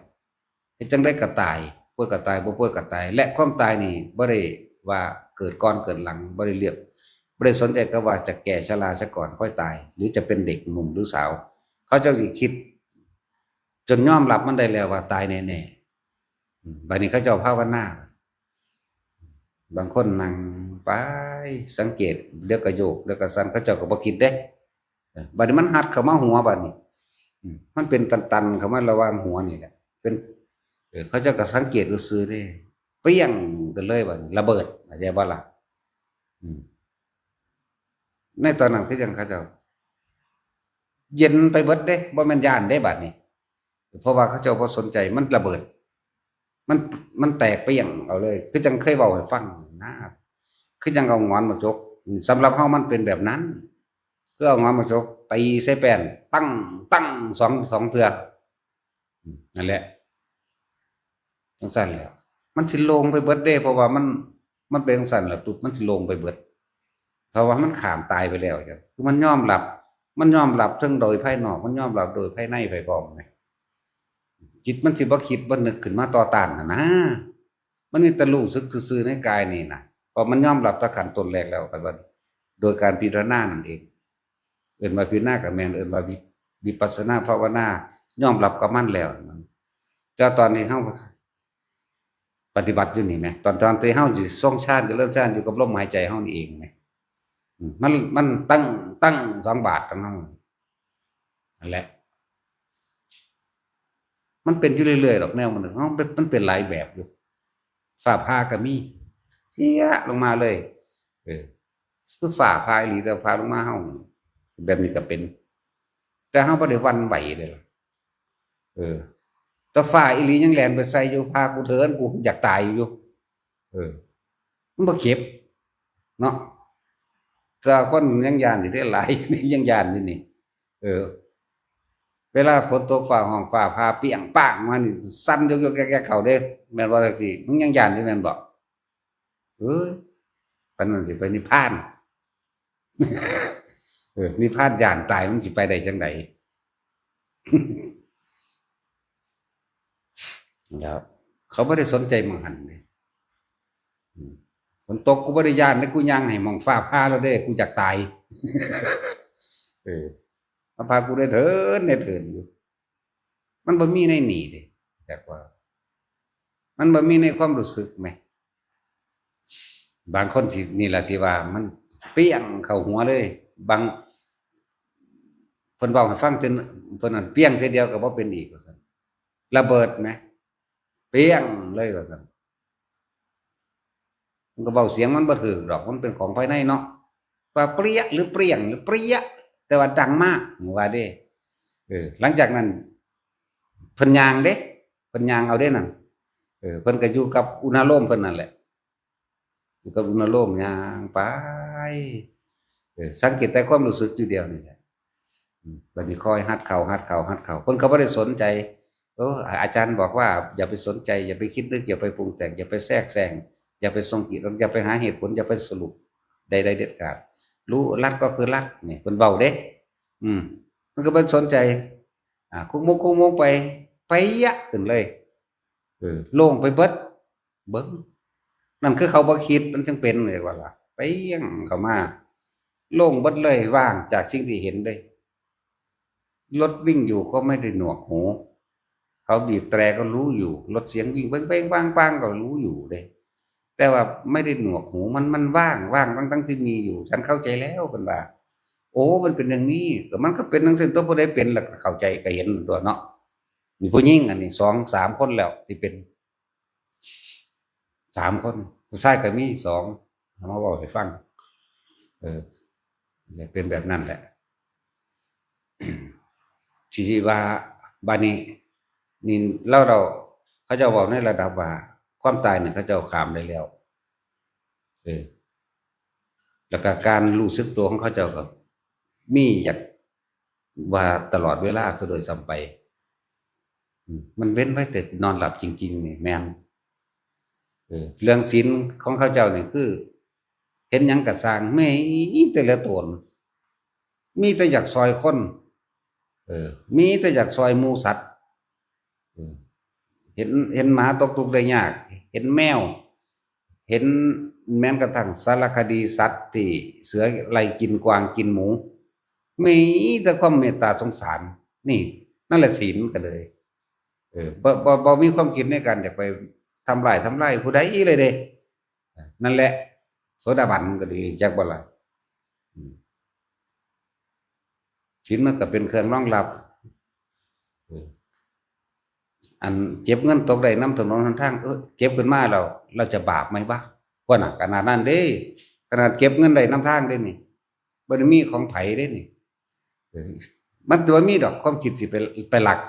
เฮ็ดจังใดก็ตาย ป่วยก็ตาย บ่ป่วยก็ตาย และความตายนี่บ่ได้ว่าเกิดก่อนเกิดหลัง บ่ได้เลือก บ่ได้สนใจกับว่าจะแก่ชราซะก่อนค่อยตาย หรือจะเป็นเด็กหนุ่มหรือสาว เขาเจ้าสิคิด จนยอมรับมันได้แล้วว่าตายแน่ๆ อืม บัดนี้เขาเจ้าภาวนา บางคนนั่งไปสังเกต เดี๋ยวก็โยก เดี๋ยวก็สั่น เขาเจ้าก็บ่คิดเด้ เออ บัดนี้มันหัดเข้ามาหัวบัดนี้ อืม มันเป็นตันๆ เข้ามาระหว่างหัวนี่แหละ เป็น เออ เขาเจ้าก็สังเกตซื่อๆ เด้ เปรี้ยงกันเลยบัดนี้ ระเบิด เข้าใจบ่ล่ะ อืม ในตอนนั้นคือจังเขาเจ้า เย็นไปเบิดเด้ บ่แม่นย้านเด้บัดนี้ เพราะว่าเขาเจ้าบ่สนใจ มันระเบิด มัน มันแตกเปรี้ยงเอาเลย คือจังเคยเว้าให้ฟังนะ คือจังเอาหงอนมาจก สำหรับเฮามันเป็นแบบนั้น คือเอาหงอนมาจก ตีใส่แป้น ตั้ง ตั้ง สอง สองเทื่อ อืม นั่นแหละ จังซั่นแหละ มันสิโล่งไปเบิดเด้ เพราะว่ามัน มันเป็นจังซั่นแหละปุ๊บ มันสิโล่งไปเบิด เพราะว่ามันข้ามตายไปแล้วจ้ะ คือมันยอมรับ มันยอมรับทั้งโดยภายนอก มันยอมรับโดยภายในไปพร้อมไง จิตมันสิบ่คิดบ่นึกขึ้นมาต่อต้านน่ะนะ มันมีแต่รู้สึกซื่อๆ ในกายนี่นะ เพราะมันยอมรับแต่ขั้นต้นแรกแล้ว ก็ว่าโดยการพิจารณานั่นเอง เอิ้นว่าพิจารณาก็แม่น เอิ้นว่าวิ วิปัสสนาภาวนายอมรับกับมันแล้ว แต่ตอนนี้เฮาปฏิบัติอยู่นี่แหม ตอน ตอนที่เฮาสิทรงฌาน เจริญฌานอยู่กับลมหายใจเฮานี่เองแหม อืม มัน มันตั้ง ตั้งสองบาทของเฮา นั่นแหละ มันเป็นอยู่เรื่อยๆ ดอกแนวมัน เฮาเป็น มันเป็นหลายแบบอยู่ ฟ้าผ่าก็มี เพี้ยลงมาเลย เออ คือฟ้าผ่าอีหลี แต่ผ่าลงมาเฮา แบบนี้ก็เป็น แต่เฮาบ่ได้หวั่นไหวเลยล่ะ เออ แต่ฟ้าอีหลียังแล่นไปใส่อยู่ ผ่ากูเถิน กูอยากตายอยู่ เออ มันบ่เจ็บ เนาะ แต่คนยังย้านอยู่เด้ หลาย ยังย้านอยู่นี่ เออ เวลาฝนตกฟ้าฮ้องฟ้าผ่าเปรี้ยงป้างมานี่ สั่นยกๆ แยกๆ เข้าเด้ แม่นบ่จังซี่ มึงยังย้านอยู่แม่นบ่ เอ้ย ปานนั้นสิไปนิพพาน เออ นิพพานย้านตาย มันสิไปได้จังใด แล้วเขาบ่ได้สนใจหม่องหั่นเด้ อืม ฝนตกกูบ่ได้ย้านเด้ กูย่างให้หม่องฟ้าผ่าแล้วเด้ กูอยากตาย เออ มาพากูได้เถิน ได้เถินอยู่ มันบ่มีในนี่เด้ จักว่า มันบ่มีในความรู้สึกแหม บางคนที่ นี่แหละที่ว่ามันเปรี้ยงเข้าหัวเลย บาง เพิ่นเว้าให้ฟังเทื่อ เพิ่นนั่นเปรี้ยงเทื่อเดียวก็บ่เป็นอีกว่าซั่น ระเบิดแหม เปรี้ยงเลยว่าซั่น มันก็เว้าเสียงมันบ่ถูกดอก มันเป็นของภายในเนาะ ว่าเปรี้ยหรือเปรี้ยงหรือเปรี้ย แต่ว่าดังมาก ว่าเด้ เออ หลังจากนั้น เพิ่นย่างเด้ เพิ่นย่างเอาเด้นั่น เออ เพิ่นก็อยู่กับอุณาโลมเพิ่นนั่นแหละ อยู่กับอุณาโลมย่างไป เออ สังเกตแต่ความรู้สึกอยู่เดียวนี่แหละ อืม บัดนี้ค่อยหัดเข้า หัดเข้า หัดเข้า เพิ่นก็บ่ได้สนใจ โอ้ อาจารย์บอกว่าอย่าไปสนใจ อย่าไปคิดนึก อย่าไปปรุงแต่ง อย่าไปแทรกแซง อย่าไปส่งจิต อย่าไปหาเหตุผล อย่าไปสรุปใดๆเด็ดขาด รู้ รักก็คือรัก นี่เพิ่นเว้าเด้ อืม มันก็บ่สนใจ อ่า คุกมุกคุกมุกไป ไปยะขึ้นเลย เออ โล่งไปเบิด เบิ่ง นั่นคือเขาบ่คิด มันจึงเป็นเลยว่าล่ะ ไปยังเข้ามา โล่งเบิดเลย ว่างจากสิ่งที่เห็นเลย รถวิ่งอยู่ก็ไม่ได้หนวกหู เขาบีบแตรก็รู้อยู่ รถเสียงวิ่งเบ้งๆบ้างๆก็รู้อยู่เด้ แต่ว่าไม่ได้หนวกหู มัน มันว่าง ว่างทั้งๆที่มีอยู่ ฉันเข้าใจแล้ว เพิ่นว่า โอ้ มันเป็นอย่างนี้ ก็มันก็เป็นจั่งซี้ตัว ผู้ใดเป็นแล้วก็เข้าใจก็เห็นตัวเนาะ มีผู้หญิงอันนี้สองสามคนแล้วที่เป็น สามคน ผู้ชายก็มีสอง เอามาเว้าให้ฟัง เออ เนี่ยเป็นแบบนั้นแหละ ที่ ที่ว่า บาดนี้ นี่ เล่า เรา เขาเจ้าเว้าในระดับว่า ความตายเนี่ยเขาเจ้าข้ามได้แล้ว เออ แล้วก็การรู้สึกตัวของเขาเจ้าก็มีอยากว่าตลอดเวลาซะโดยซ้ำไป อืม มันเว้นไว้แต่นอนหลับจริงๆนี่ แม่น เออ เรื่องศีลของเขาเจ้านี่คือ เห็นหยังก็ซ่าง มีแต่เหลือตน มีแต่อยากซอยคน เออ มีแต่อยากซอยหมู่สัตว์ เออ เห็น เห็นหมาตกทุกข์ได้ยาก เห็นแมว เห็นแม้กระทั่งสารคดีสัตว์ที่เสือไล่กินกวางกินหมู มีแต่ความเมตตาสงสาร นี่ นั่นแหละศีลก็เลย เออ บ่ บ่ บ่มีความคิดในการอยากไปทำร้าย ทำลายผู้ใดเลยเด้ นั่นแหละ โสดาบันก็ดี จักบ่ล่ะ อืม ศีลมันก็เป็นเครื่องรองรับ เออ อันเก็บเงินตกได้นำถนนหนทาง เออ เก็บขึ้นมาแล้ว เราจะบาปไหมวะ ว่าน่ะ ขนาดนั้นเด้ ขนาดเก็บเงินได้นำทางเด้นี่ บ่ได้มีของไผเด้นี่ เออ มันตัวมีดอกความคิดสิไป ไปลัก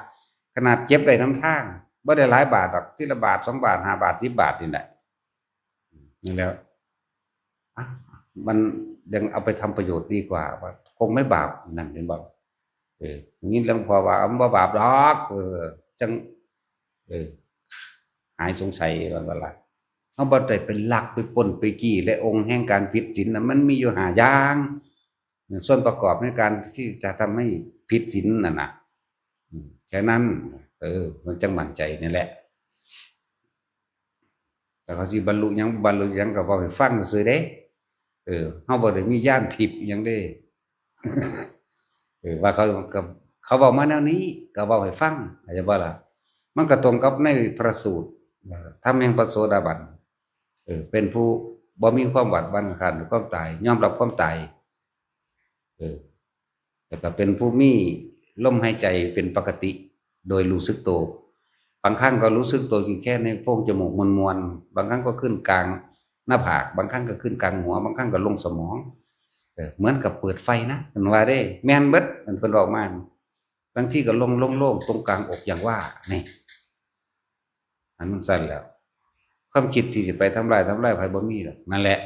ขนาดเก็บได้นำทาง บ่ได้หลายบาทดอก ทีละบาท สองบาท ห้าบาท สิบบาทนี่แหละ นั่นแหละ อ่ะ มันยังเอาไปทำประโยชน์ดีกว่า ว่าคงไม่บาป นั่นเห็นบ่ เออ ยินหลวงพ่อว่า มันบ่บาปดอก เออ จั่ง เออ หายสงสัยว่า ว่าล่ะ เฮาบ่ได้ไปลักไปปล้นไปจี้ และองค์แห่งการผิดศีลน่ะ มันมีอยู่ห้าอย่าง ส่วนประกอบในการที่จะทำให้ผิดศีลน่ะนะ อืม แค่นั้น เออ มันจั่งมั่นใจนี่แหละ แต่เขาสิบรรลุหยัง บรรลุหยังก็เว้าให้ฟังซื่อเด้ เออ เฮาบ่ได้มีญาณทิพย์หยังเด้ เออ ว่าเขาก็ เขาเว้ามาแนวนี้ ก็เว้าให้ฟัง เข้าใจบ่ล่ะ มันก็ตรงกับในพระสูตร ธรรมแห่งพระโสดาบัน เออ เป็นผู้บ่มีความหวาดหวั่นคลานต่อความตาย ยอมรับความตาย เออ แล้วก็เป็นผู้มีลมหายใจเป็นปกติ โดยรู้สึกตัว บางครั้งก็รู้สึกตัวอยู่แค่ในโพรงจมูกมวนๆ บางครั้งก็ขึ้นกลางหน้าผาก บางครั้งก็ขึ้นกลางหัว บางครั้งก็ลงสมอง เออ เหมือนกับเปิดไฟนะ เพิ่นว่าเด้ แม่นเบิด อันเพิ่นบอกมา บางทีก็โล่งๆ โล่งตรงกลางอกอย่างว่า นี่ อันนั้นสั้นแล้ว ความคิดที่สิไปทำลาย ทำลายไผบ่มีหรอก นั่นแหละ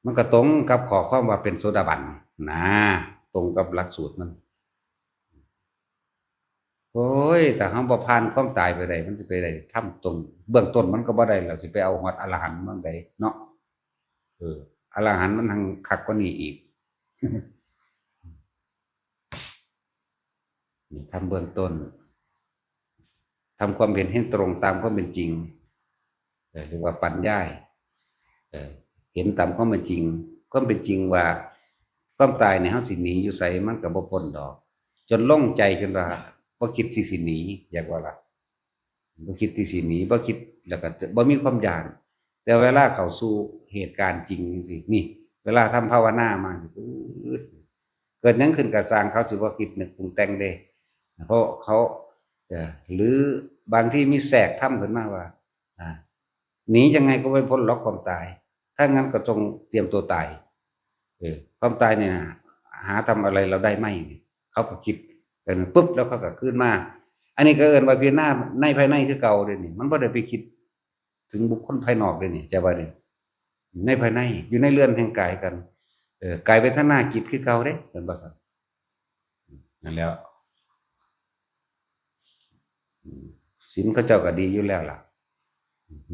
มันก็ตรงกับข้อความว่าเป็นโสดาบันนะ ตรงกับหลักสูตรมัน โอ้ย ถ้าเฮาบ่ผ่านความตายไปได้ มันสิไปได้ทำตรง เบื้องต้นมันก็บ่ได้แล้ว สิไปเอาฮอดอรหันต์มันได้เนาะ เออ อรหันต์มันหังคักกว่านี้อีก นี่ทำเบื้องต้น ทำความเห็นให้ตรงตามความเป็นจริง เออ เรียกว่าปัญญา เออ เห็นตามความเป็นจริง ความเป็นจริงว่า ความตายเนี่ย เฮาสิหนีอยู่ไส มันก็บ่พ้นดอก จนลงใจจนว่า บ่คิดที่สิหนี อยากว่าล่ะ บ่คิดที่สิหนี บ่คิด แล้วก็บ่มีความย้าน แต่เวลาเข้าสู่เหตุการณ์จริงจั่งซี้ นี่ เวลาทำภาวนามา ปื๊ด เกิดหยังขึ้นก็ซ่าง เขาสิบ่คิดนึกปรุงแต่งเด้ เพราะเขา เอ่อ หรือบางทีมีแทรกธรรมขึ้นมาว่า อ่า หนียังไงก็ไม่พ้นหรอกความตาย ถ้างั้นก็จงเตรียมตัวตาย เออ ความตายเนี่ยนะ หาทำอะไรเราได้ไหมเนี่ย เขาก็คิดแบบนั้นปุ๊บ แล้วเขาก็คืนมา อันนี้ก็เอิ้นว่าพิจารณาในภายในคือเก่าเด้นี่ มันบ่ได้ไปคิดถึงบุคคลภายนอกเด้นี่ จะว่านี่ ในภายใน อยู่ในเรือนแห่งกายกัน เออกายเวทนาจิตคือเก่าเด้ เป็นภาษานั่นแหล้ว อืมศีลเขาเจ้าก็ดีอยู่แล้วล่ะ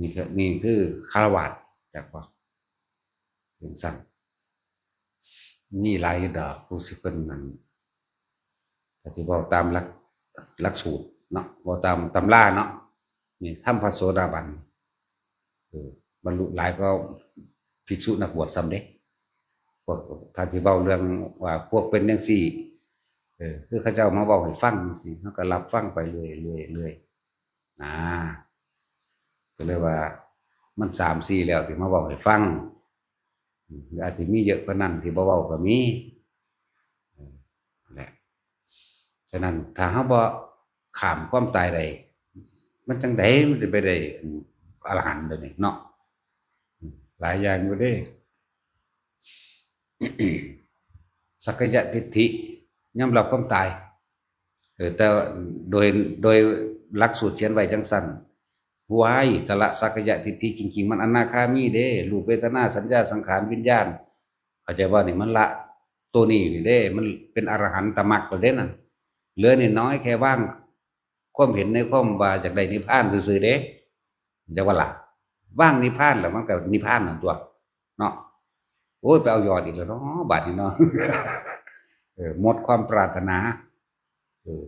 นี่คือนี่คือฆราวาส จักบ่ เป็นสั้น มีหลายอยู่ดอก ผู้สิเพิ่นนั่น ก็สิเว้าตามหลัก หลักสูตรเนาะ เว้าตามตำราเนาะ นี่ทำพระโสดาบัน เออบรรลุหลายก็ภิกษุนักบวชซ้ำเด้ พวก ถ้าสิเว้าเรื่องว่าพวกเป็นจังซี่ เออ คือเขาเจ้ามาเว้าให้ฟังจังซี่ เฮาก็รับฟังไปเรื่อยๆ เรื่อยๆ นะ ก็เลยว่ามันสามสี่แล้วที่มาเว้าให้ฟัง อืม อาจสิมีเยอะกว่านั้นที่บ่เว้าก็มี เออ นั่นแหละ ฉะนั้นถ้าเฮาบ่ข้ามความตายได้ มันจั่งใดมันสิไปได้ อืม อรหันต์เดี๋ยวนี้เนาะ อืม หลายอย่างอยู่เด้ สักกายทิฏฐิ ยอมรับความตาย เออ แต่ว่าโดย โดยหลักสูตรเขียนไว้จั่งซั้น ว้าย ถ้าละสักกายทิฏฐิจริงๆ มันอนาคามีเด้ รูปเวทนาสัญญาสังขารวิญญาณ เข้าใจบ่นี่ มันละตัวนี้นี่เด้ มันเป็นอรหันตมรรคแล้วเด้นั่น เหลือน้อยๆ แค่วางความเห็นในความว่าอยากได้นิพพานซื่อๆ เด้ จั่งว่าล่ะ วางนิพพานแล้วมันก็นิพพานนั่นตั๊ว เนาะ โอ้ย ไปเอายอดอีกแล้วเนาะ บาดนี้เนาะ เออ หมดความปรารถนา เออ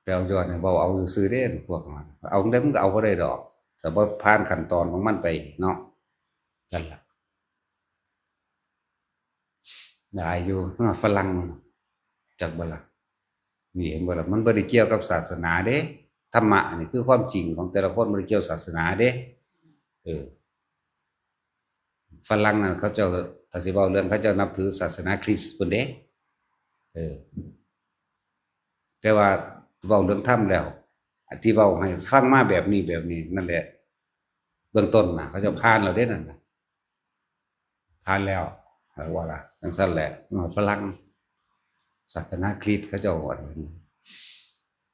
ไปเอายอดเนี่ย เว้าเอาซื่อๆ เด้ พวกมัน เอาได้มันก็เอาบ่ได้ดอก แต่บ่ผ่านขั้นตอนของมันไปเนาะ นั่นล่ะ หลายอยู่ ฝรั่ง จักบ่ล่ะ นี่เห็นบ่ล่ะ มันบ่ได้เกี่ยวกับศาสนาเด้ ธรรมะนี่คือความจริงของแต่ละคน บ่ได้เกี่ยวศาสนาเด้ เออ ฝรั่งนั่นเขาเจ้า ถ้าสิเว้าเรื่องเขาเจ้านับถือศาสนาคริสต์พุ้นเด้ เออ แต่ว่าเว้าเรื่องธรรมแล้ว อันที่เว้าให้ฟังมาแบบนี้ แบบนี้ นั่นแหละ เบื้องต้นน่ะ เขาเจ้าผ่านแล้วเด้นั่นน่ะ ผ่านแล้ว เออ ว่าล่ะ จั่งซั้นแหละ ฝรั่ง ศาสนาคริสต์เขาเจ้าว่า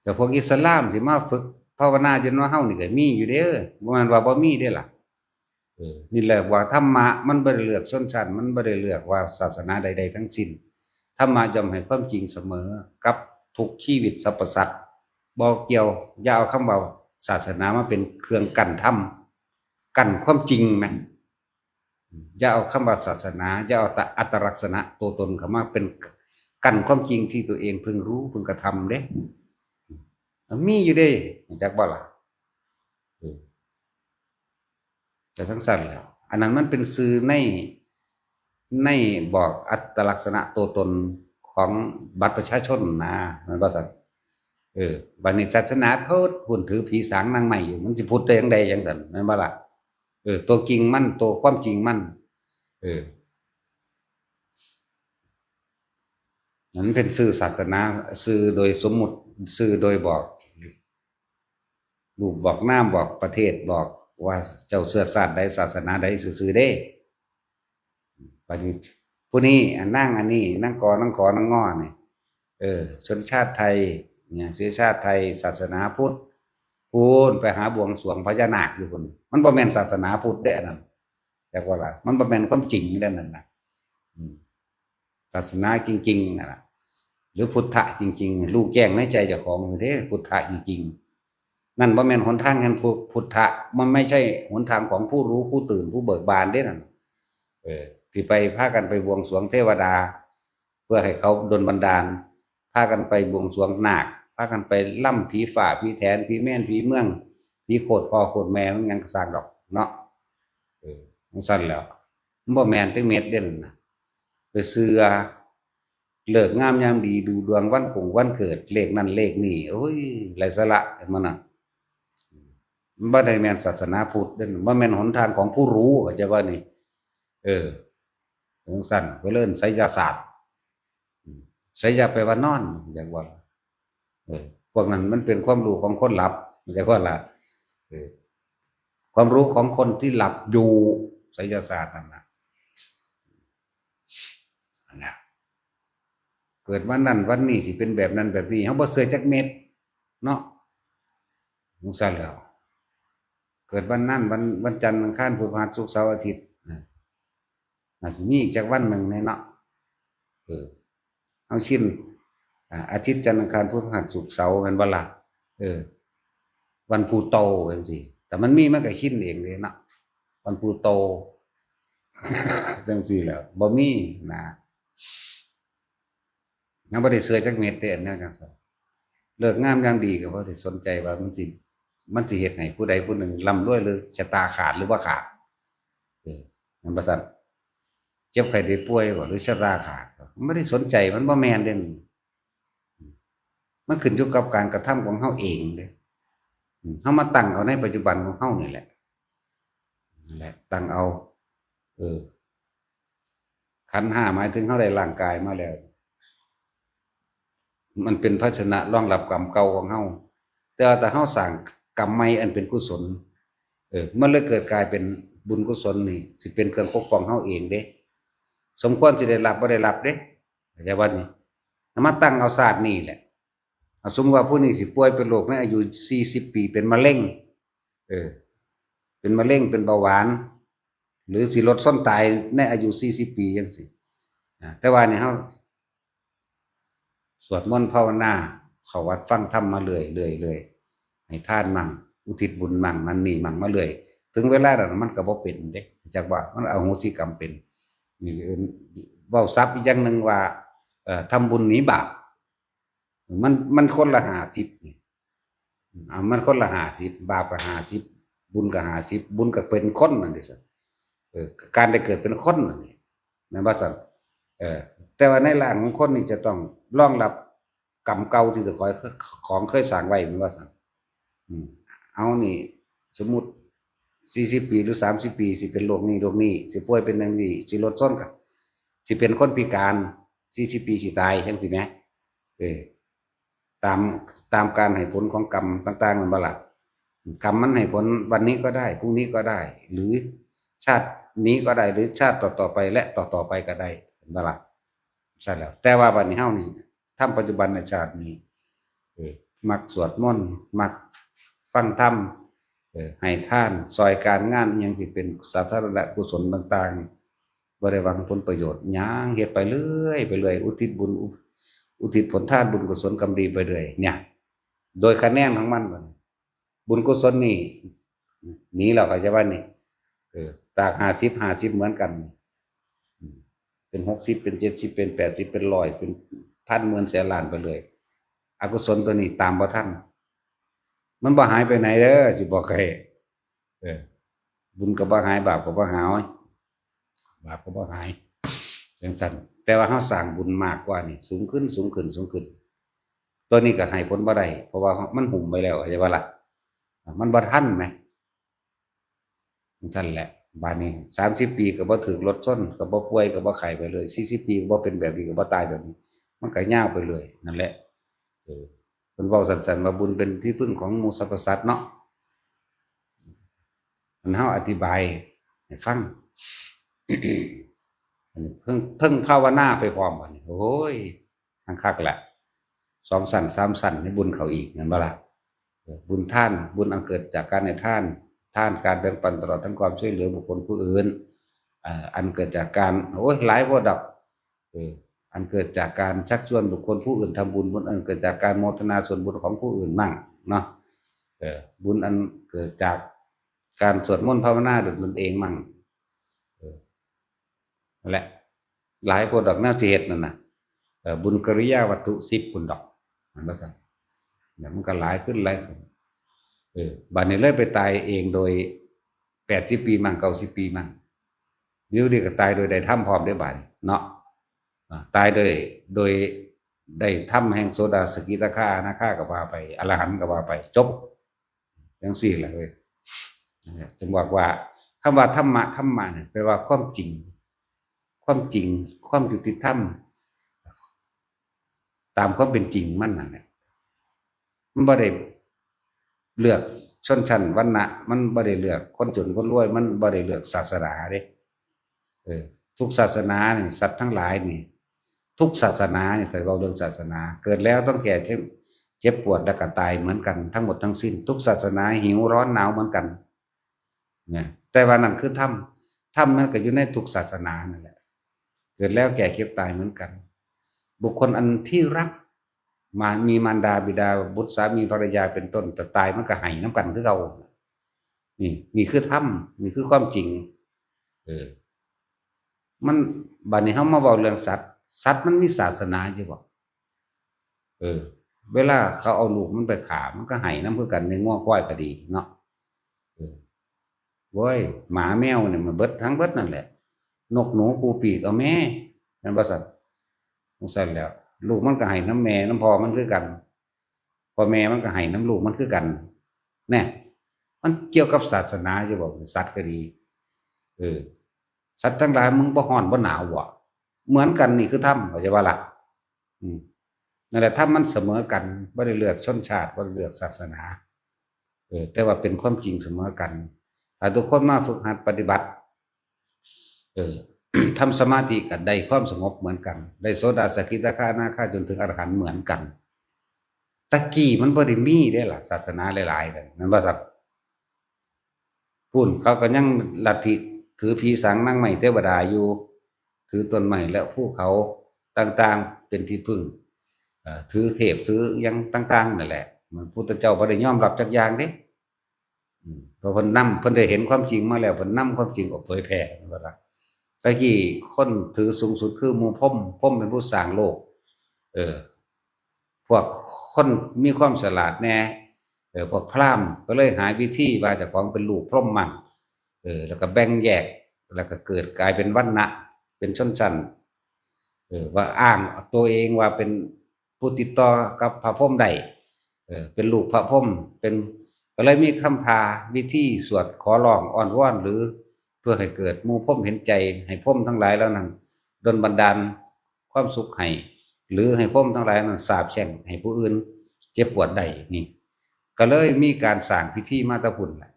แต่พวกอิสลามที่มาฝึกภาวนาจนว่าเฮานี่ก็มีอยู่เด้อ บ่แม่นว่าบ่มีเด้ล่ะ เออ นี่แหละว่าธรรมะมันบ่ได้เลือกชนชั้น มันบ่ได้เลือกว่าศาสนาใดๆ ทั้งสิ้น ธรรมะย่อมให้ความจริงเสมอกับทุกชีวิตสรรพสัตว์ บ่เกี่ยว อย่าเอาคำว่าศาสนามาเป็นเครื่องกั้นธรรม กั้นความจริงนะ อย่าเอาคำว่าศาสนา อย่าเอาอัตลักษณะตัวตนเข้ามาเป็นกั้นความจริงที่ตัวเองพึงรู้พึงกระทำเด้ มีอยู่เด้ จักบ่ล่ะ เออ แต่จั่งซั้นแหละ อันนั้นมันเป็นชื่อใน ในบอกอัตลักษณะตัวตนของบัตรประชาชนนะ แม่นบ่ซั่น เออ บัดนี้ศาสนาพุทธ พุ้นถือผีสางนางไม้อยู่ มันสิพุทธได้จั่งใดจั่งซั้น แม่นบ่ล่ะ เออ ตัวจริงมัน ตัวความจริงมัน เออ นั้นเป็นชื่อศาสนา ชื่อโดยสมมุติ ชื่อโดยบอก รูปบอกนาม บอกประเทศ บอกว่าเจ้าเชื้อชาติใด ศาสนาใด ซื่อๆ เด้ บัดนี้ ผู้นี้ อ่ะ นางอันนี้ นางกอ นางขอ นางงอ นี่ เออ ชนชาติไทย เนี่ย เชื้อชาติไทย ศาสนาพุทธ พู้นไปหาบวงสรวงพญานาคอยู่พุ้น มันบ่แม่นศาสนาพุทธเด้อันนั้น จักว่าล่ะ มันบ่แม่นความจริงเด้อันนั้นน่ะ อืม ศาสนาจริงๆ นั่นล่ะ หรือพุทธะจริงๆ รู้แจ้งในใจเจ้าของอยู่เด้ พุทธะจริงๆ นั่นบ่แม่นหนทางแห่งพุ พุทธะ มันไม่ใช่หนทางของผู้รู้ ผู้ตื่น ผู้เบิกบานเด้นั่น เออ ที่ไปพากันไปบวงสรวงเทวดา เพื่อให้เขาดลบันดาล พากันไปบวงสรวงนาค พากันไปล่ำผีฟ้า ผีแถน ผีแมน ผีเมือง ผีโคตรพ่อโคตรแม่ มันหยังก็ซ่างดอกเนาะ เออ จั่งซั้นแหล้ว มันบ่แม่นจักเม็ดเด้นั่นน่ะ ไปเชื่อ ฤกษ์งามยามดี ดูดวงวันคงวันเกิด เลขนั้นเลขนี้ โอ้ย ไร้สาระ แม่นบ่น่ะ มันบ่ได้แม่นศาสนาพุทธเด้ บ่แม่นหนทางของผู้รู้ เข้าใจบ่นี่ เออ จั่งซั้น ไปเอิ้นไสยศาสตร์ อืม ไสยะแปลว่านอน จักว่า เออ พวกนั้นมันเป็นความรู้ของคนหลับ จักว่าล่ะ เออ ความรู้ของคนที่หลับอยู่ ไสยศาสตร์นั่นน่ะ นั่นน่ะ เกิดวันนั้นวันนี้สิเป็นแบบนั้นแบบนี้ เฮาบ่เชื่อจักเม็ด เนาะ จั่งซั้นแหล้ว เกิดวันนั้น วัน วันจันทร์ อังคาร พุธ พฤหัส ศุกร์ เสาร์ อาทิตย์นะ อาจสิมีอีกจักวันหนึ่งแหน่เนาะ เออ เฮาชิน อ่า อาทิตย์ จันทร์ อังคาร พุธ พฤหัส ศุกร์ เสาร์ แม่นบ่ล่ะ เออ วันพูโตจังซี่ แต่มันมีมันก็ชินเองเด้เนาะ วันพูโต จังซี่แหละ บ่มีนะ ยังบ่ได้เชื่อจักเม็ดเด้ อันแนวจังซั่น ฤกษ์งามยามดีก็บ่ได้สนใจว่ามันสิ มันสิเฮ็ดให้ผู้ใดผู้หนึ่งร่ำรวยหรือชะตาขาดหรือบ่ขาด เออ แม่นบ่ซั่น เจ็บไข้ได้ป่วยบ่หรือชะตาขาดบ่ มันบ่ได้สนใจ มันบ่แม่นเด้ มันขึ้นอยู่กับการกระทำของเฮาเองเด้ อืม เฮามาตั้งเอาในปัจจุบันของเฮานี่แหละ นั่นแหละ ตั้งเอา เออ ขันธ์ห้าหมายถึงเฮาได้ร่างกายมาแล้ว มันเป็นภาชนะรองรับกรรมเก่าของเฮา แต่ว่าถ้าเฮาสร้างกรรมใหม่อันเป็นกุศล เออ มันเลยเกิดกลายเป็นบุญกุศลนี่ สิเป็นเครื่องปกป้องเฮาเองเด้ สมควรสิได้รับบ่ได้รับเด้ เข้าใจบ่นี่ เอามาตั้งเอาชาตินี้แหละ เอาสมมุติว่าผู้นี้สิป่วยเป็นโรคในอายุสี่สิบปี เป็นมะเร็ง เออ เป็นมะเร็ง เป็นเบาหวาน หรือสิรถชนตายในอายุสี่สิบปีจังซี้ อ่า แต่ว่านี่เฮาสวดมนต์ภาวนา เข้าวัดฟังธรรมมาเรื่อยๆๆ ให้ทานมั่ง อุทิศบุญมั่ง นั่นนี่มั่งมาเรื่อย ถึงเวลานั้นมันก็บ่เป็นเด้ จักว่ามันอโหสิกรรมเป็น นี่เอิ้น เว้าศัพท์อีกอย่างหนึ่งว่า เอ่อ ทำบุญหนีบาป มัน มันคนละห้าสิบนี่ อ่า มันคนละห้าสิบ บาปก็ห้าสิบ บุญก็ห้าสิบ บุญก็เป็นคนนั่นเด้ เออ การได้เกิดเป็นคนนั่นนี่ แม่นบ่ซั่น เออ แต่ว่าในร่างของคนนี่จะต้องรองรับกรรมเก่าที่เจ้าของเคยสร้างไว้ แม่นบ่ซั่น อืม เอานี่ สมมุติ สี่สิบปี หรือ สามสิบปี สิเป็นโรคนี้ โรคนี้ สิป่วยเป็นจังซี่ สิรถชนก็ สิเป็นคนพิการ สี่สิบปี สิตาย จังซี้แหม เออ ตาม ตามการให้ผลของกรรมต่างๆ แม่นบ่ล่ะ กรรมมันให้ผลวันนี้ก็ได้ พรุ่งนี้ก็ได้ หรือชาตินี้ก็ได้ หรือชาติต่อๆ ไป และต่อๆ ไปก็ได้ แม่นบ่ล่ะ ใช่แล้ว แต่ว่าบัดนี้เฮานี่ ทำปัจจุบันในชาตินี้ เออ มักสวดมนต์ มักฟังธรรม เออ ให้ทาน ซอยการงานอิหยังสิเป็นสาธารณกุศลต่างๆ บ่ได้หวังผลประโยชน์หยัง เฮ็ดไปเรื่อย ไปเรื่อย อุทิศบุญ อุ อุทิศผลทานบุญกุศลกรรมดีไปเรื่อย เนี่ย โดยคะแนนของมันบัดนี้ บุญกุศลนี่ หนีแล้ว เข้าใจบ่นี่ เออ จากห้าสิบ ห้าสิบ เหมือนกัน อืม เป็น หกสิบ เป็น เจ็ดสิบ เป็น แปดสิบ เป็น ร้อย เป็น พัน หมื่น แสน ล้าน ไปเลย อกุศลตัวนี้ตามบ่ทัน มันบ่หายไปไหนเด้อ สิบอกให้ เออ บุญก็บ่หาย บาปก็บ่หาย บาปก็บ่หาย จังซั่น แต่ว่าเฮาสร้างบุญมากกว่านี่ สูงขึ้น สูงขึ้น สูงขึ้น ตัวนี้ก็ให้ผลบ่ได้ เพราะว่ามันหุ้มไว้แล้ว เข้าใจบ่ล่ะ มันบ่ทันแหม จังซั่นแหละ บาดนี้ สามสิบปีก็บ่ถืกรถชน ก็บ่ป่วย ก็บ่ไข้ไปเลย สี่สิบปีก็บ่เป็นแบบนี้ ก็บ่ตายแบบนี้ มันก็ยาวไปเลย นั่นแหละ เออ เพิ่นเว้าสั้นๆ ว่าบุญเป็นที่พึ่งของหมู่สรรพสัตว์เนาะ อันเฮาอธิบายให้ฟัง อันนี้เพิ่ง เพิ่งภาวนาไปพร้อมบัดนี้ โอ้ย คักๆ ละ สองชั้น สามชั้น ให้บุญเขาอีก แม่นบ่ล่ะ เออ บุญทาน บุญอันเกิดจากการให้ทาน ทานการแบ่งปันตลอดทั้งความช่วยเหลือบุคคลผู้อื่น อ่า อันเกิดจากการ โอ้ย หลายโพดดอก เออ อันเกิดจากการชักชวนบุคคลผู้อื่นทำบุญ บุญอันเกิดจากการโมทนาส่วนบุญของผู้อื่นมั่งเนาะ เออ บุญอันเกิดจากการสวดมนต์ภาวนาด้วยตนเองมั่ง เออ นั่นแหละ หลายโพดดอกแนวสิเฮ็ดนั่นน่ะ เออ บุญกิริยาวัตถุสิบพุ้นดอก แม่นบ่ซั่น เนี่ยมันก็หลายขึ้น หลายขึ้น เออ บัดนี้เลยไปตายเองโดย แปดสิบปีมั่ง เก้าสิบปีมั่ง อยู่ดีก็ตายโดยได้ธรรมพร้อมเด้บาดนี้เนาะ อ่า ตายโดย โดยได้ธรรมแห่งโสดา สกิทาคา อนาคาก็ว่าไป อรหันต์ก็ว่าไป จบ จังซี่แหละเว้ย นั่นแหละ จึงบอกว่า คำว่าธรรมะ ธรรมะเนี่ย แปลว่าความจริง ความจริง ความยุติธรรม ตามความเป็นจริงมันนั่นแหละ มันบ่ได้เลือกชนชั้นวรรณะ มันบ่ได้เลือกคนจนคนรวย มันบ่ได้เลือกศาสนาเด้ เออ ทุกศาสนานี่ สัตว์ทั้งหลายนี่ ทุกศาสนานี่ ถ้าเว้าเรื่องศาสนา เกิดแล้วต้องแก่ เจ็บ เจ็บปวด และก็ตายเหมือนกันทั้งหมดทั้งสิ้น ทุกศาสนาหิวร้อนหนาวเหมือนกัน นะ แต่ว่านั่นคือธรรม ธรรมมันก็อยู่ในทุกศาสนานั่นแหละ เกิดแล้วแก่เจ็บตายเหมือนกัน บุคคลอันที่รัก มา มีมารดาบิดาบุตรสามีภรรยาเป็นต้น แต่ตายมันก็ไห้นำกันคือเก่า นี่ นี่คือธรรม นี่คือความจริง เออ มัน บัดนี้เฮามาเว้าเรื่องสัตว์ สัตว์มันมีศาสนาอยู่บ่ เออ เวลาเขาเอาลูกมันไปฆ่า มันก็ไห้นำคือกัน ในงัวควายก็ดีเนาะ เออ โว้ย หมาแมวเนี่ยมันเบิดทั้งเบิดนั่นแหละ นกหนูปูปีกเอาแม่ แม่นบ่ซั่น จั่งซั่นแหล้ว ลูกมันก็ไห้นำแม่นำพ่อมันคือกัน พ่อแม่มันก็ไห้นำลูกมันคือกัน แน่ มันเกี่ยวกับศาสนาอยู่บ่ สัตว์ก็ดี เออ สัตว์ทั้งหลายมึงบ่ฮ้อนบ่หนาวบ่ เหมือนกัน นี่คือธรรม เข้าใจบ่ล่ะ อืม นั่นแหละ ธรรมมันเสมอกัน บ่ได้เลือกชนชาติ บ่ได้เลือกศาสนา เออ แต่ว่าเป็นความจริงเสมอกัน ถ้าทุกคนมาฝึกหัดปฏิบัติ เออ ทำสมาธิก็ได้ความสงบเหมือนกัน ได้โสดา สกิทาคา อนาคา จนถึงอรหันต์เหมือนกัน ตะกี้มันบ่ได้มีเด้ล่ะ ศาสนาหลายๆเลย แม่นบ่ครับ พู้นเขาก็ยังลัทธิถือผีสางนางไม้เทวดาอยู่ ถือต้นไม้และภูเขาต่างๆ เป็นที่พึ่ง เอ่อ ถือเทพ ถือหยังต่างๆ นั่นแหละ มันพุทธเจ้าบ่ได้ยอมรับจักอย่างเด้ อืม เพราะเพิ่นนำ เพิ่นได้เห็นความจริงมาแล้ว เพิ่นนำความจริงออกเผยแผ่ ว่าล่ะ ตะกี้คนถือสูงสุดคือหมู่พรหม พรหมเป็นผู้สร้างโลก เออ พวกคนมีความฉลาดแน่ เออ พวกพราหมณ์ก็เลยหาวิธีว่าเจ้าของเป็นลูกพรหมมั่ง เออ แล้วก็แบ่งแยก แล้วก็เกิดกลายเป็นวรรณะ เป็นชนชั้น เออ ว่าอ้างตัวเองว่าเป็นผู้ติดต่อกับพระพรหมได้ เออ เป็นลูกพระพรหม เป็น ก็เลยมีคาถาวิธีสวดขอร้องอ้อนวอน หรือเพื่อให้เกิดหมู่พรหมเห็นใจ ให้พรหมทั้งหลายเหล่านั้นดลบันดาลความสุขให้ หรือให้พรหมทั้งหลายนั้นสาปแช่งให้ผู้อื่นเจ็บปวดได้ นี่ ก็เลยมีการสร้างพิธีมาแต่พุ้นแหละ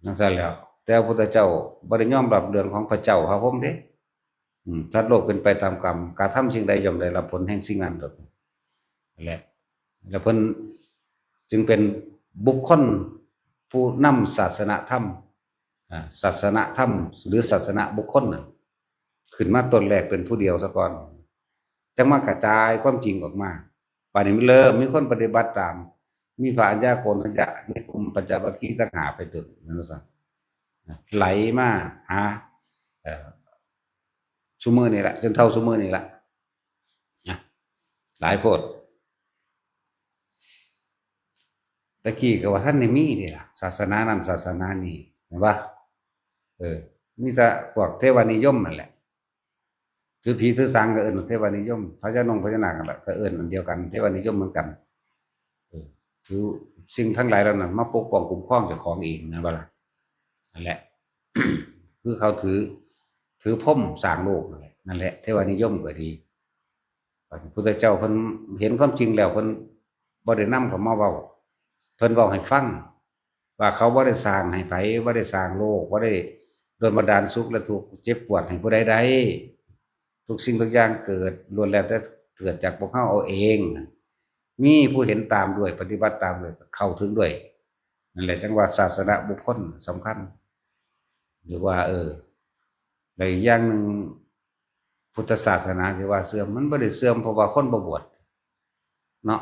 จั่งซั่นแหล้ว แต่พระพุทธเจ้าบ่ได้ยอมรับเรื่องของพระเจ้าพระพรหมเด้ อืม สัตว์โลกเป็นไปตามกรรม กระทำสิ่งใดย่อมได้รับผลแห่งสิ่งนั้น นั่นแหละ แล้วเพิ่นจึงเป็นบุคคลผู้นำศาสนธรรม อ่า ศาสนธรรม หรือศาสนบุคคลน่ะ ขึ้นมาต้นแรกเป็นผู้เดียวซะก่อน จั่งมากระจายความจริงออกมา บัดนี้มันเริ่มมีคนปฏิบัติตาม มีพระอัญญาโกณฑัญญะ มีกลุ่มปัญจวัคคีย์ทั้งห้าไปเถิง แม่นบ่ซั่น ไหลมาหา เอ่อ ซุมื้อนี่ละ จนเท่าซุมื้อนี่ละ นะ หลายโพด ตะกี้ก็ว่าทันได้มีนี่ล่ะ ศาสนานั้นศาสนานี้ แม่นบ่ เออ มีแต่พวกเทวานิยมนั่นแหละ ถือผีถือสางก็เอิ้นเทวานิยม พญานงพญานาคนั่นแหละก็เอิ้นอันเดียวกัน เทวานิยมเหมือนกัน เออ ถือสิ่งทั้งหลายเหล่านั้นมาปกป้องคุ้มครองเจ้าของเอง แม่นบ่ล่ะ นั่นแหละ คือเขาถือ ถือพรหมสร้างโลกนั่นแหละ นั่นแหละ เทวานิยมก็ดี พระพุทธเจ้าเพิ่นเห็นความจริงแล้ว เพิ่นบ่ได้นำเข้ามาเว้า เพิ่นเว้าให้ฟัง ว่าเขาบ่ได้สร้างให้ไผ บ่ได้สร้างโลก บ่ได้ดลบันดาลสุขและทุกข์ เจ็บปวดให้ผู้ใดได้ ทุกสิ่งทุกอย่างเกิดล้วนแล้วแต่เกิดจากพวกเฮาเอาเอง มีผู้เห็นตามด้วย ปฏิบัติตามด้วย เข้าถึงด้วย นั่นแหละจั่งว่าศาสนบุคคลสำคัญ หรือว่า เออ และอีกอย่างหนึ่ง พุทธศาสนาที่ว่าเสื่อม มันบ่ได้เสื่อมเพราะว่าคนบ่บวช เนาะ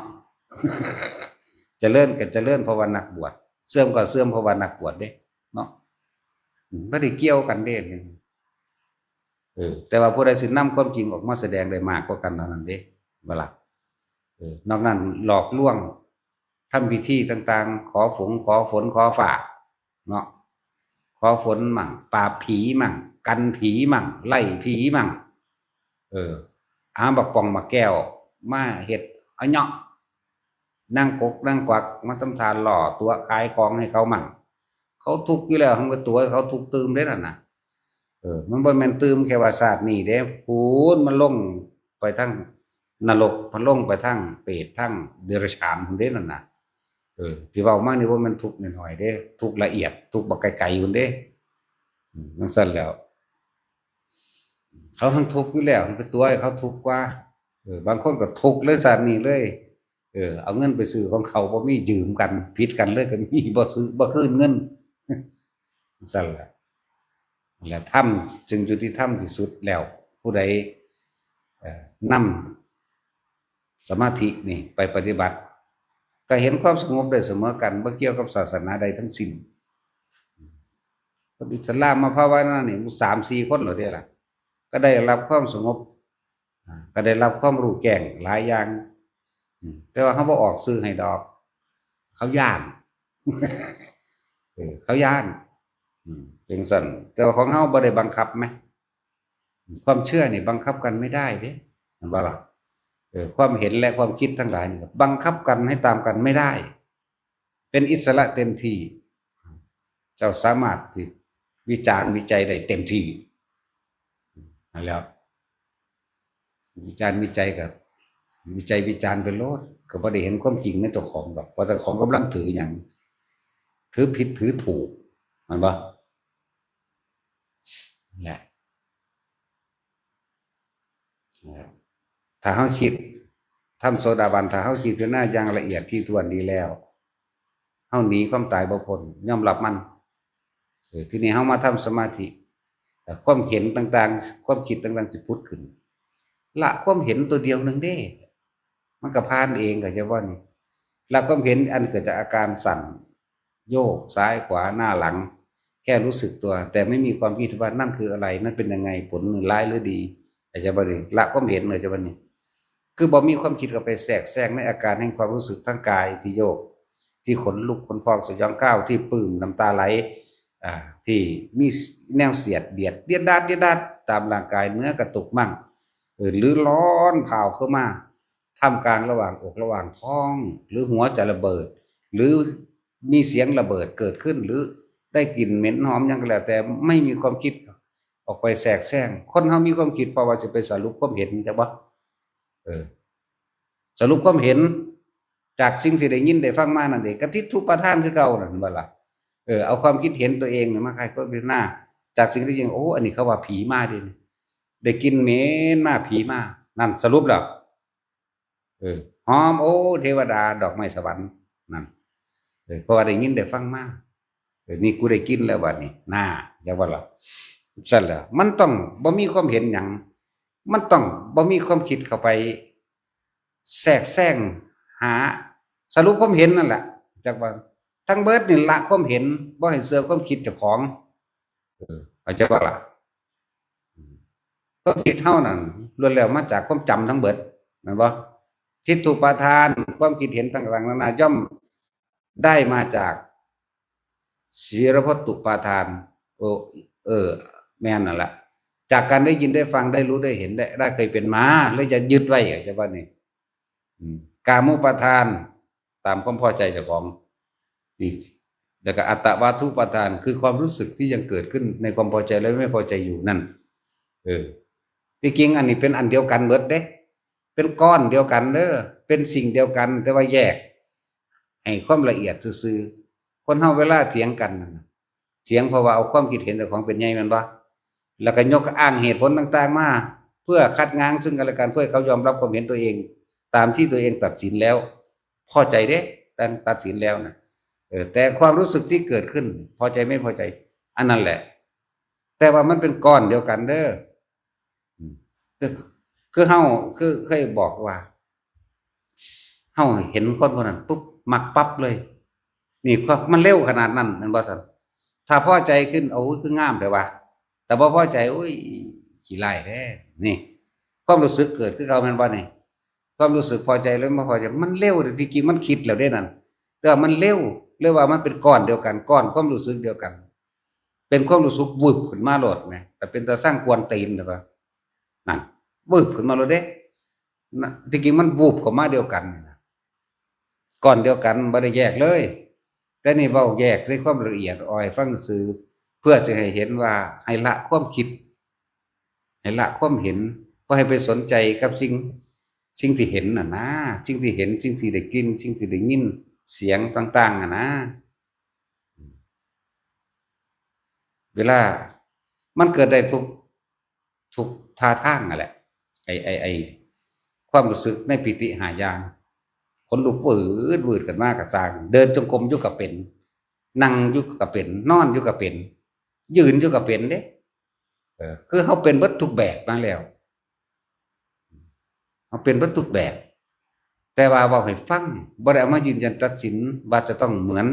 เจริญก็เจริญเพราะว่านักบวช เสื่อมก็เสื่อมเพราะว่านักบวชเด้ เนาะ อืม บ่ได้เกี่ยวกันเด้ เออ แต่ว่าผู้ใดสินำความจริงออกมาแสดงได้มากกว่ากันเท่านั้นเด้ ว่าล่ะ เออ นอกนั้นหลอกลวง ทำพิธีต่างๆ ขอฝง ขอฝน ขอฟ้า เนาะ ขอฝนมั่ง ปราบผีมั่ง กันผีมั่ง ไล่ผีมั่ง เออ หาบักป่องบักแก้วมาเฮ็ดอะเนาะ นางกกนางกวักมาทำทานหล่อตั๋วขายของให้เขามั่ง เขาทุกข์อยู่แล้ว มันก็ตั๋วให้เขาทุกข์ตื่มเด้นั่นน่ะ เออ มันบ่แม่นตื่มแค่ว่าชาตินี้เด้ พู้นมันลงไปทางนรก มันลงไปทางเปรต ทางเดรัจฉานพู้นเด้นั่นน่ะ เออ ที่เว้ามานี่บ่แม่นทุกข์น้อยๆเด้ ทุกข์ละเอียด ทุกข์บักไกลๆพู้นเด้ อืม จั่งซั้นแล้ว เขาทั้งทุกข์อยู่แล้ว ไปตั๋วให้เขาทุกข์กว่า เออ บางคนก็ทุกข์เลยชาตินี้เลย เออ เอาเงินไปซื้อของเขาบ่มี ยืมกัน ผิดกันเลยก็มี บ่ซื้อ บ่คืนเงิน ซั่นล่ะ และธรรมจึงยุติธรรมที่สุดแล้ว ผู้ใด เอ่อ นำสมาธินี่ไปปฏิบัติ ก็เห็นความสงบได้เสมอกัน บ่เกี่ยวกับศาสนาใดทั้งสิ้น คนอิสลามมาภาวนานี่ สามสี่คนแล้วเด้ล่ะ ก็ได้รับความสงบ อ่า ก็ได้รับความรู้แจ้งหลายอย่าง อืม แต่ว่าเขาบ่ออกชื่อให้ดอก เขาย้าน เออ เขาย้าน อืม จังซั่น แต่ว่าของเฮาบ่ได้บังคับไหม ความเชื่อนี่บังคับกันไม่ได้เด้ เห็นบ่ล่ะ เออ ความเห็นและความคิดทั้งหลายนี่บังคับกันให้ตามกันไม่ได้ เป็นอิสระเต็มที่ เจ้าสามารถที่วิจารณ์วิจัยได้เต็มที่ นั่นแหละ วิจารณ์วิจัยกับ วิจัยวิจารณ์ไปโลด ก็บ่ได้เห็นความจริงในเจ้าของดอก ว่าเจ้าของกำลังถือหยัง ถือผิดถือถูก แม่นบ่ แหละ นะ ถ้าเฮาคิด ทำโสดาบัน ถ้าเฮาคิดพิจารณาอย่างละเอียดถี่ถ้วนดีแล้ว เฮาหนีความตายบ่พ้น ยอมรับมัน เออ ทีนี้เฮามาทำสมาธิ เอ่อ ความเห็นต่างๆ ความคิดต่างๆ สิผุดขึ้น ละความเห็นตัวเดียวหนึ่งเด้ มันก็ผ่านเอง เข้าใจบ่นี่ ละความเห็นอันเกิดจากอาการสั่น โยกซ้ายขวาหน้าหลัง แค่รู้สึกตัว แต่ไม่มีความคิดว่านั่นคืออะไร นั่นเป็นยังไง ผลมันร้ายหรือดี เข้าใจบ่นี่ ละความเห็น เข้าใจบ่นี่ คือบ่มีความคิดเข้าไปแทรกแซงในอาการแห่งความรู้สึกทางกายที่โยก ที่ขนลุกขนพองสยองก้าว ที่ปลื้มน้ำตาไหล อ่า ที่มีแนวเสียดเบียดเดียดดาดเดียดดาดตามร่างกาย เนื้อกระตุกมั่ง เออ หรือร้อนเผาเข้ามา ท่ามกลางระหว่างอกระหว่างท้อง หรือหัวจะระเบิด หรือมีเสียงระเบิดเกิดขึ้น หรือได้กลิ่นเหม็นหอมหยังก็แล้วแต่ ไม่มีความคิดออกไปแทรกแซง คนเฮามีความคิดเพราะว่าสิไปสรุปความเห็น ใช่ปะ เออ สรุปความเห็น จากสิ่งที่ได้ยินได้ฟังมานั่นเอง ก็ทิฏฐุปาทานคือเก่านั่น เห็นบ่ล่ะ เออ เอาความคิดเห็นตัวเองเนี่ยมาใคร่ครวญพิจารณา จากสิ่งที่ยิน โอ้ อันนี้เขาว่าผีมาเด้ ได้กลิ่นเหม็นมา ผีมา นั่นสรุปแล้ว เออ หอม โอ้ เทวดา ดอกไม้สวรรค์ นั่น เออ เพราะว่าได้ยินได้ฟังมา เออ นี่กูได้กลิ่นแล้วบัดนี้ น่า จักว่าล่ะ ซั่นแหละ มันต้องบ่มีความเห็นหยัง มันต้องบ่มีความคิดเข้าไปแทรกแซงหา สรุปความเห็นนั่นแหละ จักว่า ทั้งเบิดนี่ละความเห็น บ่ให้เชื่อความคิดเจ้าของ เออ เข้าใจบ่ล่ะ ความคิดเฮานั่นล้วนแล้วมาจากความจำทั้งเบิด แม่นบ่ ทิฏฐุปาทาน ความคิดเห็นต่างๆนานา ย่อมได้มาจาก สีลพัตตุปาทาน โอ้ เออ แม่นนั่นแหละ จากการได้ยินได้ฟัง ได้รู้ได้เห็น ได้ ได้เคยเป็นมา แล้วจะยึดไว้ เข้าใจบ่นี่ อืม กามุปาทาน ตามความพอใจเจ้าของ นี่ แล้วก็อัตตวาทุปาทาน คือความรู้สึกที่ยังเกิดขึ้นในความพอใจและไม่พอใจอยู่นั่น เออ ที่จริงอันนี้เป็นอันเดียวกันเบิดเด้ เป็นก้อนเดียวกันเด้อ เป็นสิ่งเดียวกัน แต่ว่าแยก ให้ความละเอียดซื่อๆ คนเฮาเวลาเถียงกันนั่นน่ะ เถียงเพราะว่าเอาความคิดเห็นเจ้าของเป็นใหญ่ แม่นบ่ แล้วก็ยกอ้างเหตุผลต่างๆมา เพื่อคัดง้างซึ่งกันและกัน เพื่อให้เขายอมรับความเห็นตัวเอง ตามที่ตัวเองตัดสินแล้ว พอใจเด้ ตัด ตัดสินแล้วนะ เออ แต่ความรู้สึกที่เกิดขึ้น พอใจไม่พอใจ อันนั้นแหละ แต่ว่ามันเป็นก้อนเดียวกันเด้อ อืม คือ คือเฮา คือเคยบอกว่า เฮาเห็นคนคนนั้นปุ๊บ มักปั๊บเลย นี่ความ มันเร็วขนาดนั้น แม่นบ่ซั่น ถ้าพอใจขึ้น โอ้ย คืองามแท้วะ แต่บ่พอใจ โอ้ย ขี้ร้ายแท้ นี่ ความรู้สึกเกิดคือเก่า แม่นบ่นี่ ความรู้สึกพอใจและไม่พอใจ มันเร็ว แต่ที่จริงมันคิดแล้วเด้นั่น แต่ว่ามันเร็ว เรียกว่ามันเป็นก้อนเดียวกัน ก้อนความรู้สึกเดียวกัน เป็นความรู้สึกวืบขึ้นมาโลดแหม แต่เป็นตาสั่งกวนตีน แต่ว่า นั่น วืบขึ้นมาโลดเด้ นะ ที่จริงมันวืบเข้ามาเดียวกันนะ ก้อนเดียวกัน บ่ได้แยกเลย แต่นี่เว้าแยกด้วยความละเอียดอ่อนให้ฟังซื่อ เพื่อจะให้เห็นว่าให้ละความคิด ให้ละความเห็น บ่ให้ไปสนใจกับสิ่ง สิ่งที่เห็นน่ะนะ สิ่งที่เห็น สิ่งที่ได้กลิ่น สิ่งที่ได้ยิน เสียงต่างๆ อะนะ เวลามันเกิดได้ทุก ทุกท่าทางนั่นแหละ ไอ้ ไอ้ ไอ้ ความรู้สึกในปีติห้าอย่าง ขนลุกวืดวืดขึ้นมาก็ซ่าง เดินจงกรมอยู่ก็เป็น นั่งอยู่ก็เป็น นอนอยู่ก็เป็น ยืนอยู่ก็เป็นเด้ เออ คือเฮาเป็นเบิดทุกแบบมาแล้ว เฮาเป็นเบิดทุกแบบ แต่ว่าเว้าให้ฟัง บ่ได้เอามายืนยันตัดสินว่าจะต้องเหมือน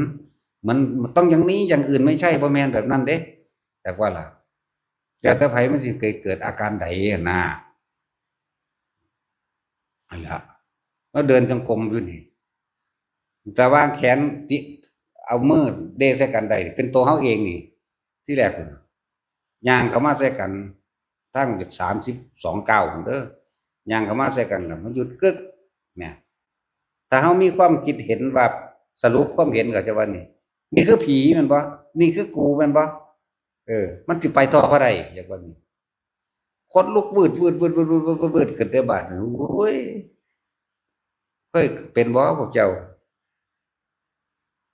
เหมือนต้องอย่างนี้ อย่างอื่นไม่ใช่ บ่แม่นแบบนั้นเด้ แต่ว่าล่ะ แต่แต่ไผมันสิเกิด เกิดอาการใดหั้นนะ อันละ แล้วเดินจงกรมอยู่นี่ แต่วางแขนติ เอามือเดใส่กันได้ เป็นตัวเฮาเองนี่ ที่แรกพุ่น ย่างเข้ามาใส่กัน ทั้งสามสิบสองก้าวพุ่นเด้อ ย่างเข้ามาใส่กันแล้วมันหยุดกึก เนี่ย ถ้าเฮามีความคิดเห็นว่า สรุปความเห็นก็จะว่านี่ นี่คือผีแม่นบ่ นี่คือกูแม่นบ่ เออ มันสิไปต่อบ่ได้ อยากว่านี่ คนลุกวืดวืดวืดวืดวืดวืดวืดขึ้นแต่บาดนี่ โอ้ย เคยเป็นบ่พวกเจ้า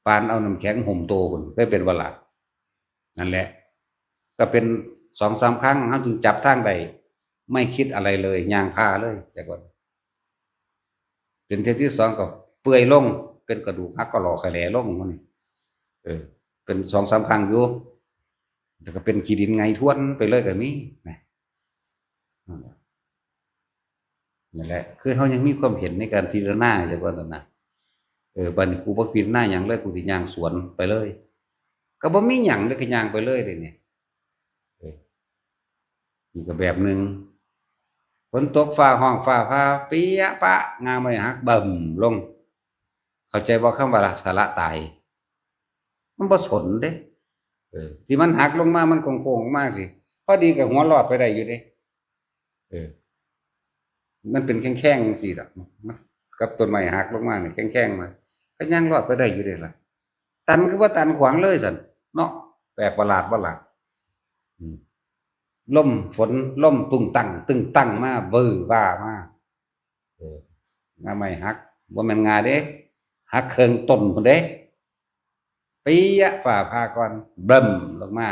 ปานเอาน้ำแข็งห่มโตพุ่น เคยเป็นบ่ล่ะ นั่นแหละ ก็เป็นสองสามครั้ง เฮาจึงจับทางได้ ไม่คิดอะไรเลย ย่างพาเลย จักว่า เป็นเทื่อที่สองก็เปื่อยลง เป็นกระดูกหักก็หล่อแขลลงมันนี่ เออ เป็นสองสามครั้งอยู่ แต่ก็เป็นขี้ดินไงท้วนไปเลยก็มีนะ นั่นแหละ คือเฮายังมีความเห็นในการพิจารณา จักว่านั่นนะ เออ บัดนี้กูบ่พิจารณาหยังเลย กูสิย่างสวนไปเลย ก็บ่มีหยังเลย ก็ย่างไปเลยเด้เนี่ย เออ นี่ก็แบบหนึ่ง ฝนตกฟ้าฮ้องฟ้าผ่า เปี้ยะปะ งาไม้หัก บึ้มลง เข้าใจบ่คำว่าสละตาย มันบ่สนเด้ เออ ที่มันหักลงมา มันโค้งๆลงมาสิ พอดีก็หัวรอดไปได้อยู่เด้ เออ มันเป็นแข้งๆจังซี่ดอก มันกับต้นไม้หักลงมานี่แข้งๆมา ก็ยังรอดไปได้อยู่เด้ล่ะ ตันคือว่าตันขวางเลยซั่น เนาะ แปลกประหลาดบ่ล่ะ อืม ลมฝน ลมตึงตังตึงตังมา วือว่ามา เออ งาไม้หัก บ่แม่นงาเด้ หักเคิ่งต้นพุ้นเด้ เปี้ยะ ฟ้าผ่าก่อน บึ้มลงมา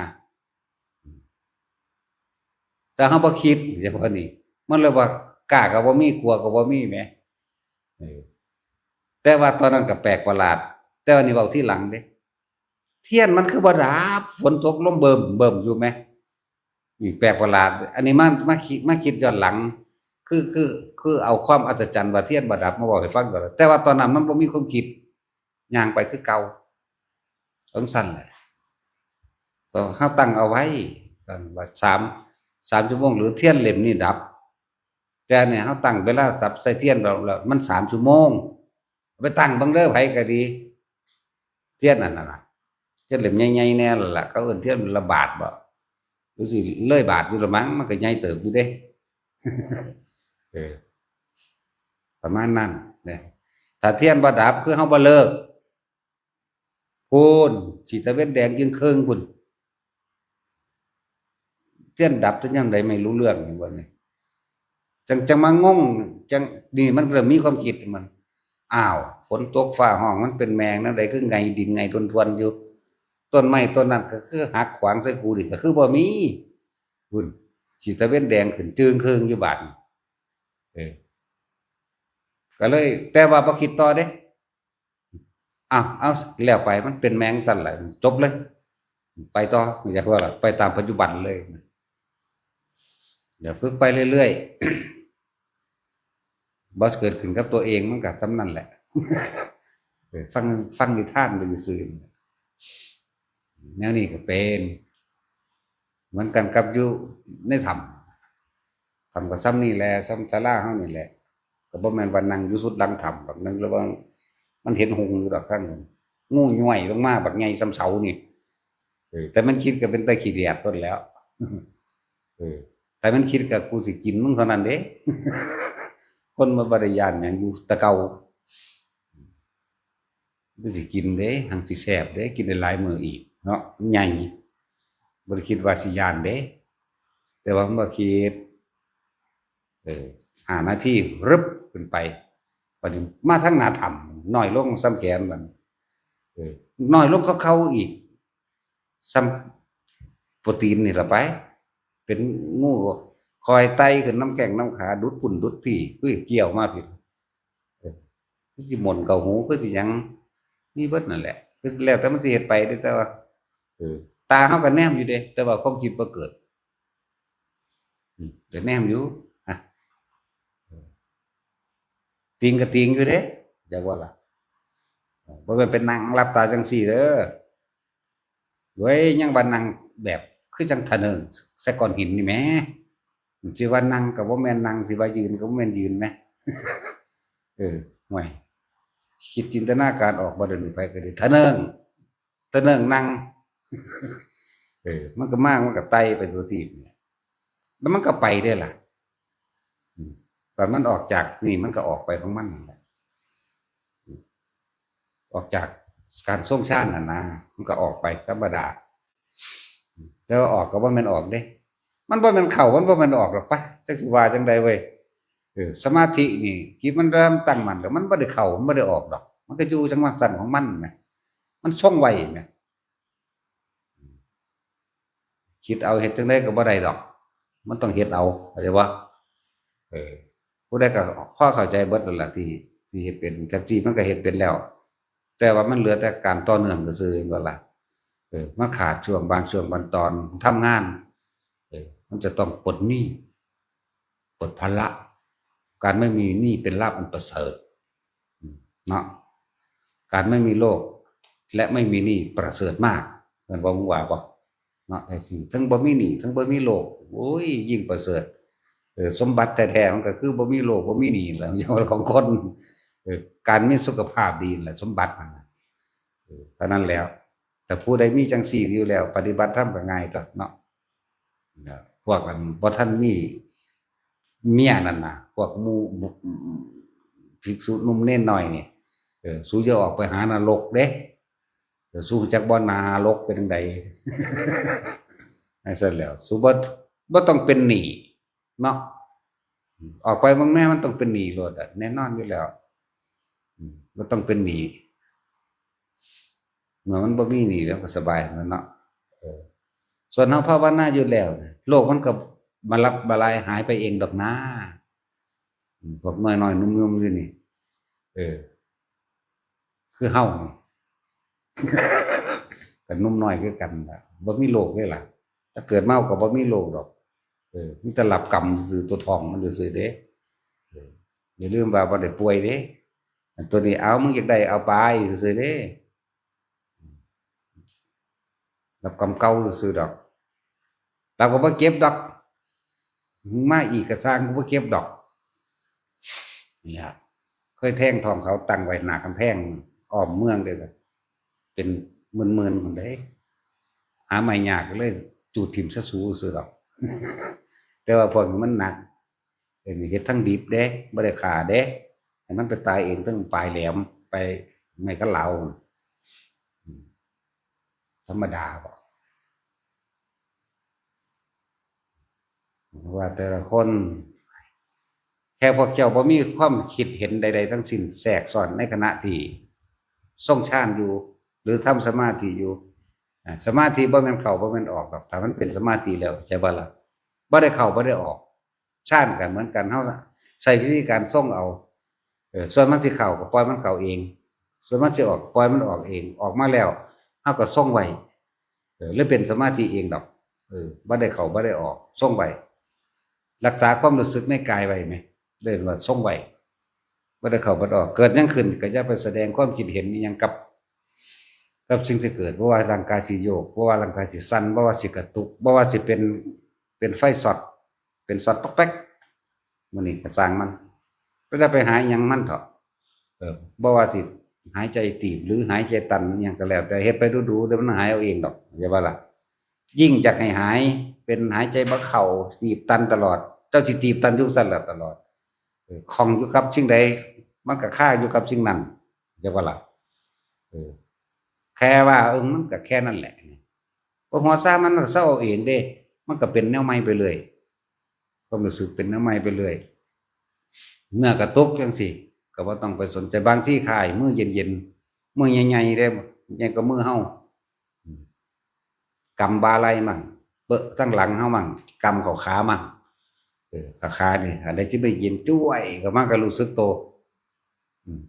แต่เฮาบ่คิด เฉพาะนี่ มันเลยว่ากล้าก็บ่มี กลัวก็บ่มีแหม เออ แต่ว่าตอนนั้นก็แปลกประหลาด แต่ว่านี่เว้าทีหลังเด้ เทียนมันคือบ่ดับ ฝนตกลมเบิ่มเบิ่มอยู่แหม นี่แปลกประหลาด อันนี้มา มาคิด มาคิดย้อนหลัง คือ คือ คือเอาความอัศจรรย์ว่าเทียนบ่ดับมาเว้าให้ฟังตลอด แต่ว่าตอนนั้นมันบ่มีความคิด ย่างไปคือเก่า จั่งซั้นแหละ ก็เฮาตั้งเอาไว้ ตั้งว่าสาม สามชั่วโมง หรือเทียนเล่มนี้ดับ แต่เนี่ยเฮาตั้งเวลาสับใส่เทียนแล้ว แล้วมันสามชั่วโมง ไปตั้งเบิ่งเด้อ ไผก็ดี เทียนนั่นน่ะนะ เทียนเล่มใหญ่ๆแน่ล่ะ เขาเอิ้นเทียนละบาทบ่ หรือสิเลยบาทอยู่ละมั้ง มันก็ใหญ่เติบอยู่เด้ เออ ประมาณนั้นนะ ถ้าเทียนบ่ดับคือเฮาบ่เลิก พู้น สิตะเว็นแดงจึ่งเคิ่งพู้น เทียนดับแต่ยามใดไม่รู้เรื่อง เห็นบ่นี่ จั่ง จั่งมางง จั่ง นี่มันเริ่มมีความคิดมัน อ้าว ฝนตกฟ้าฮ้อง มันเป็นแมงแนวใด คือไงดินไงทวนๆอยู่ ต้นไม้ต้นนั้นก็คือหักขวางใส่กูนี่ ก็คือบ่มี พู้น สิตะเว็นแดงขึ้นจึ่งเคิ่งอยู่บาดนี่ เออ ก็เลย แต่ว่าบ่คิดต่อเด้ อ้าว เอา แล้วไป มันเป็นแมงซั่นแหละ จบเลย ไปต่อ อย่าว่าล่ะ ไปตามปัจจุบันเลย อย่าฝึกไปเรื่อยๆ บ่เกิดขึ้นกับตัวเอง มันก็ส่ำนั่นแหละ เออ ฟัง ฟังนิทานไปซื่อๆ แนวนี้ก็เป็น เหมือนกันกับอยู่ในถ้ำ ถ้ำก็ส่ำนี่แหละ ส่ำศาลาเฮานี่แหละ ก็บ่แม่นว่านั่งอยู่สุดหลังถ้ำดอก นั่งระวัง มันเห็นหงส์อยู่ดอกทางนั้น งูย้วยลงมาบักใหญ่ส่ำเสานี่ เออ แต่มันคิดก็เป็นตาขี้เดียดโพดแหล้ว เออ แต่มันคิดก็กูสิกินมึงเท่านั้นเด้ คนมันบ่ได้ย้านหยังอยู่แต่เก่า มันสิกินเด้ หังสิแซ่บเด้ กินได้หลายมื้ออีกเนาะ มันใหญ่ บ่ได้คิดว่าสิย้านเด้ แต่ว่ามันบ่คิด เออ ห้านาที รึบ ขึ้นไป บัดนี้มาทางหน้าถ้ำ น้อยลงส่ำแขนบัดนี้ เออ น้อยลงกว่าเก่าอีก ส่ำปะตีนนี่ล่ะไป เป็นงูคอยไต่ขึ้นนำแข้งนำขา ดุดพุ้นดุดพี้ คือเกี่ยวมาพี้ เออ คือสิหม่นเข้าหู คือสิหยัง มีเบิดนั่นแหละ คือแล้วแต่มันสิเฮ็ดไปเด้อ แต่ว่า เออ ตาเฮาก็แนมอยู่เด้ แต่ว่าความคิดบ่เกิด อืม ก็แนมอยู่ ฮะ ติงก็ติงอยู่เด้ จักว่าล่ะ บ่แม่นเป็นนั่งหลับตาจังซี่เด้อ เว้ย ยังว่านั่งแบบคือจั่งทะเนิงใส่ก้อนหินนี่แหม สิว่านั่งก็บ่แม่นนั่ง สิว่ายืนก็บ่แม่นยืนแหม เออ ห่วย คิดจินตนาการออกบ่ เดี๋ยวนี้ไผก็ได้ ทะเนิง ทะเนิงนั่ง เออ มันก็มา มันก็ไต่ไปทั่วทีปเนี่ย แล้วมันก็ไปเด้ล่ะ อืม ตอนมันออกจากนี่มันก็ออกไปของมันนั่นแหละ ออกจากการทรงฌานน่ะนะ มันก็ออกไปธรรมดา แต่ว่าออกก็บ่แม่นออกเด้ มันบ่แม่นเข้า มันบ่แม่นออกดอกปะ จักสิว่าจั่งใดเว้ย เออ สมาธินี่ จิตมันเริ่มตั้งมั่นแล้ว มันบ่ได้เข้า มันบ่ได้ออกดอก มันก็อยู่จังหวะสั้นของมันแหม มันทรงไว้แหม คิดเอาเฮ็ดจั่งใดก็บ่ได้ดอก มันต้องเฮ็ดเอา เข้าใจบ่ เออ ผู้ใดก็พอเข้าใจเบิดนั่นล่ะ ที่ ที่เฮ็ดเป็น จั่งซี้มันก็เฮ็ดเป็นแล้ว แต่ว่ามันเหลือแต่การต่อเนื่องซื่อๆ เห็นบ่ล่ะ เออ มันขาดช่วงบางช่วงบางตอนทำงาน เออ มันจะต้องปลดหนี้ ปลดภาระ การไม่มีหนี้เป็นลาภอันประเสริฐ เนาะ การไม่มีโรคและไม่มีหนี้ประเสริฐมาก แม่นบ่ มึงว่าบ่ เนาะ แท้จริง ทั้งบ่มีหนี้ ทั้งบ่มีโรค โอ้ย ยิ่งประเสริฐ เออ สมบัติแท้ๆ มันก็คือบ่มีโรค บ่มีหนี้แหละ ของคน เออ การมีสุขภาพดีนั่นแหละสมบัตินั่นน่ะ เออ เท่านั้นแล้ว แต่ผู้ใดมีจั่งซี้อยู่แล้ว ปฏิบัติธรรมก็ง่ายตั๊วเนาะ นะ พวกอันบ่ทันมีเมียนั่นน่ะ พวกหมู่ ภิกษุหนุ่มเณรน้อยนี่ เออ สูอย่าออกไปหานรกเด้ เออ สูรู้จักบ่ นรกเป็นจั่งใด จั่งซั้นแล้ว สูบ่ บ่ต้องเป็นหนี้เนาะ ออกไปเบิ่งแหน่ มันต้องเป็นหนี้โลดอะ แน่นอนอยู่แล้ว อืม บ่ต้องเป็นหนี้ เมื่อมันบ่มีหนี้แล้วก็สบายแล้วเนาะ เออ ส่วนเฮาภาวนาอยู่แล้วเนี่ย โรคมันก็มาลับมาลายหายไปเองดอกนา อืม พวกน้อยๆ หนุ่มๆ อยู่นี่ เออ คือเฮานี่ ก็หนุ่มน้อยคือกันล่ะ บ่มีโรคเด้ล่ะ ถ้าเกิดมาก็บ่มีโรคดอก เออ มีแต่รับกรรมซื่อๆ ตัวท้องมันซื่อๆ เด้ เออ อย่าลืมว่าบ่ได้ป่วยเด้ อันตัวนี้ เอา มึงอยากได้เอาไปซื่อๆ เด้ รับกรรมเก่าซื่อๆ ดอก เราก็บ่เก็บดอก มาอีกก็ซ่าง กูบ่เก็บดอก เนี่ย เคยแทงท้องเขาตั้งไว้หน้ากำแพงอ้อมเมืองเด้ เป็นหมื่นๆ พุ้นเด้ หาไม้ยากก็เลยจูดถิ่มซะสูซื่อดอก แต่ว่าพวกนี้มันหนัก เออ เฮ็ดทั้งดิบเด้ บ่ได้ฆ่าเด้ ให้มันไปตายเอง ทั้งปลายแหลม ไปไม้กะเหลา อืม ธรรมดาบ่ ว่าแต่ละคน แค่พวกเจ้าบ่มีความคิดเห็นใดๆ ทั้งสิ้นแทรกซ้อนในขณะที่ทรงฌานอยู่ หรือทำสมาธิอยู่ อ่า สมาธิบ่แม่นเข้าบ่แม่นออกดอก ถ้ามันเป็นสมาธิแล้ว เข้าใจบ่ล่ะ บ่ได้เข้าบ่ได้ออก ฌานก็เหมือนกัน เฮาใช้วิธีการทรงเอา เออ ส่วนมันสิเข้าก็ปล่อยมันเข้าเอง ส่วนมันสิออกก็ปล่อยมันออกเอง ออกมาแล้ว เฮาก็ทรงไว้ เออ หรือเป็นสมาธิเองดอก เออ บ่ได้เข้าบ่ได้ออก ทรงไว้ รักษาความรู้สึกในกายไว้แหม เรียกว่าทรงไว้ บ่ได้เข้าบ่ได้ออก เกิดหยังขึ้นก็อย่าไปแสดงความคิดเห็นอิหยังกับ กับสิ่งที่เกิด บ่ว่าร่างกายสิโยก บ่ว่าร่างกายสิสั่น บ่ว่าสิกระตุก บ่ว่าสิเป็น เป็นไฟช็อต เป็นช็อตปอกแป๊ก มื้อนี้ก็ซ่างมัน ก็อย่าไปหาอิหยังมันเถาะ เออ บ่ว่าสิหายใจตีบหรือหายใจตันอิหยังก็แล้วแต่ เฮ็ดไปดูๆ เดี๋ยวมันหายเอาเองดอก เข้าใจบ่ล่ะ ยิ่งอยากให้หาย เป็นหายใจบ่เข้า ตีบตันตลอด เจ้าสิตีบตันอยู่ซั่นล่ะตลอด เออ ข้องอยู่กับสิ่งใด มันก็คาอยู่กับสิ่งนั้น เข้าใจบ่ล่ะ เออ แค่ว่า เออ มันก็แค่นั้นแหละ พอหัวซามัน มันก็เซาเอาเองเด้ มันก็เป็นแนวใหม่ไปเรื่อย ความรู้สึกเป็นแนวใหม่ไปเรื่อย เนื้อกระตุกจั่งซี้ ก็บ่ต้องไปสนใจ บางทีข้ามือเย็นๆ มือใหญ่ๆ เด้ ใหญ่กว่ามือเฮา กำบ่าไหล่มั่ง เปอะทั้งหลังเฮามั่ง กำเข้าขามั่ง เออ ขา ขานี่ อันใดที่ไม่เย็นจ้วยเข้ามาก็รู้สึกโต อืม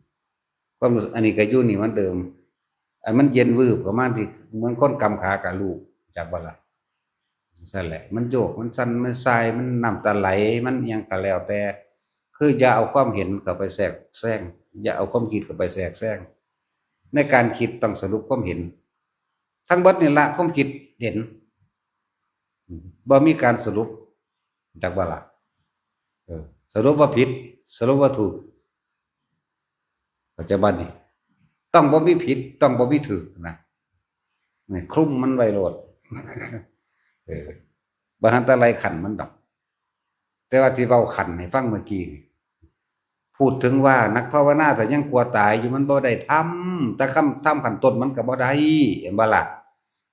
ความรู้สึกอันนี้ก็อยู่นี่เหมือนเดิม อันมันเย็นวืบเข้ามาที่เหมือนคนกำขากับลูก ใจ จักบ่ล่ะ? นั่นแหละ มันโยก มันสั่น มันส่าย มันน้ำตาไหล มันอิหยังก็แล้วแต่ คืออย่าเอาความเห็นเข้าไปแทรกแซง อย่าเอาความคิดเข้าไปแทรกแซง ในการคิดต้องสรุปความเห็น ทั้งเบิดนี่ละ ความคิดเห็น บ่มีการสรุป จักบ่ล่ะ? เออ สรุปว่าผิด สรุปว่าถูก เข้าใจบ่นี่? ต้องบ่มีผิด ต้องบ่มีถูกนะ นี่คลุมมันไว้โลด เออ บ่หันแต่ไล่ขันมันดอก แต่ว่าที่เว้าขันให้ฟังเมื่อกี้นี่ พูดถึงว่านักภาวนาถ้ายังกลัวตายอยู่มันบ่ได้ธรรม แต่คำ ธรรมขั้นต้นมันก็บ่ได้ เห็นบ่ล่ะ?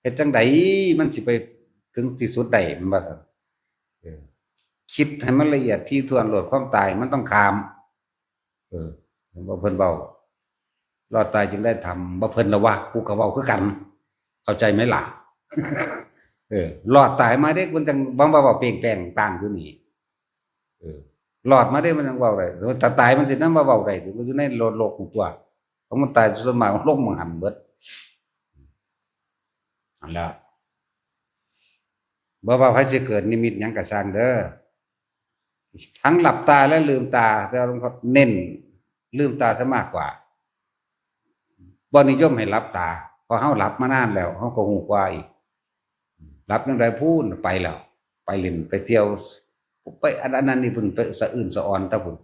เฮ็ดจั่งใดมันสิไปถึงที่สุดได้ แม่นบ่ล่ะ? เออ คิดให้มันละเอียดถี่ถ้วนโลด ความตายมันต้องข้าม เออ เห็นบ่เพิ่นเว้า รอดตายจึงได้ธรรม บ่เพิ่นละวะ กูก็เว้าคือกัน เข้าใจไหมล่ะ? เออ รอดตายมาเด้ มันจั่ง บ่มาเว้าเป้งแป้งต่างอยู่นี่ เออ รอดมาเด้ มันจั่งเว้าได้ ถ้าตายมันสินำมาเว้าได้ มันอยู่ในโลก โลกของตัว ของมันตายส่วนมากมันลงหม่องหั่นเบิด นั่นแหละ บ่ว่าไผสิเกิดนิมิตหยังก็ซ่างเด้อ ทั้งหลับตาและลืมตา แต่ว่าหลวงพ่อเน้นลืมตาซะมากกว่า บ่นิยมให้หลับตา เพราะเฮาหลับมานานแล้ว เฮาก็ฮู้กว่าอีก หลับจั่งใดพู้นไปแล้ว ไปเล่นไปเที่ยว ไปอัน อันนั้นนี่พู้น ไปสะอื้นสะออนตะพู้น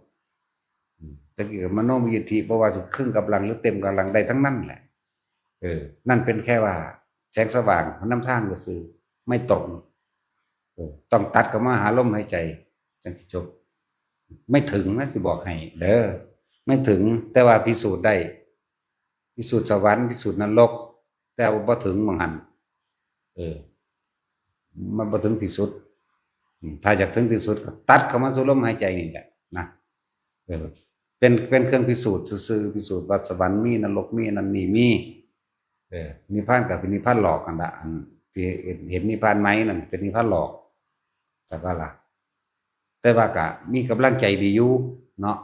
อืม ตะกี้ก็มโนมยิทธิ บ่ว่าสิครึ่งกำลังหรือเต็มกำลังได้ทั้งนั้นแหละ เออ นั่นเป็นแค่ว่าแสงสว่างนำทางซื่อๆ ไม่ตรง เออ ต้องตัดเข้ามาหาลมหายใจ จั่งสิจบ ไม่ถึงนะ สิบอกให้เด้อ ไม่ถึง แต่ว่าพิสูจน์ได้ พิสูจน์สวรรค์ พิสูจน์นรก แต่ว่าบ่ถึงหม่องหั่น เออ มันบ่ถึงที่สุด อืม ถ้าอยากถึงที่สุดก็ตัดเข้ามาสู่ลมหายใจนี่แหละนะ เออ เป็น เป็นเครื่องพิสูจน์ซื่อๆ พิสูจน์ว่าสวรรค์มี นรกมี อันนั้นนี่มี เออ นิพพานก็เป็นนิพพานหลอกหั่นละ อันที่เห็น เห็นนิพพานใหม่นั่นเป็นนิพพานหลอก จักว่าล่ะ แต่ว่าก็มีกำลังใจดีอยู่เนาะ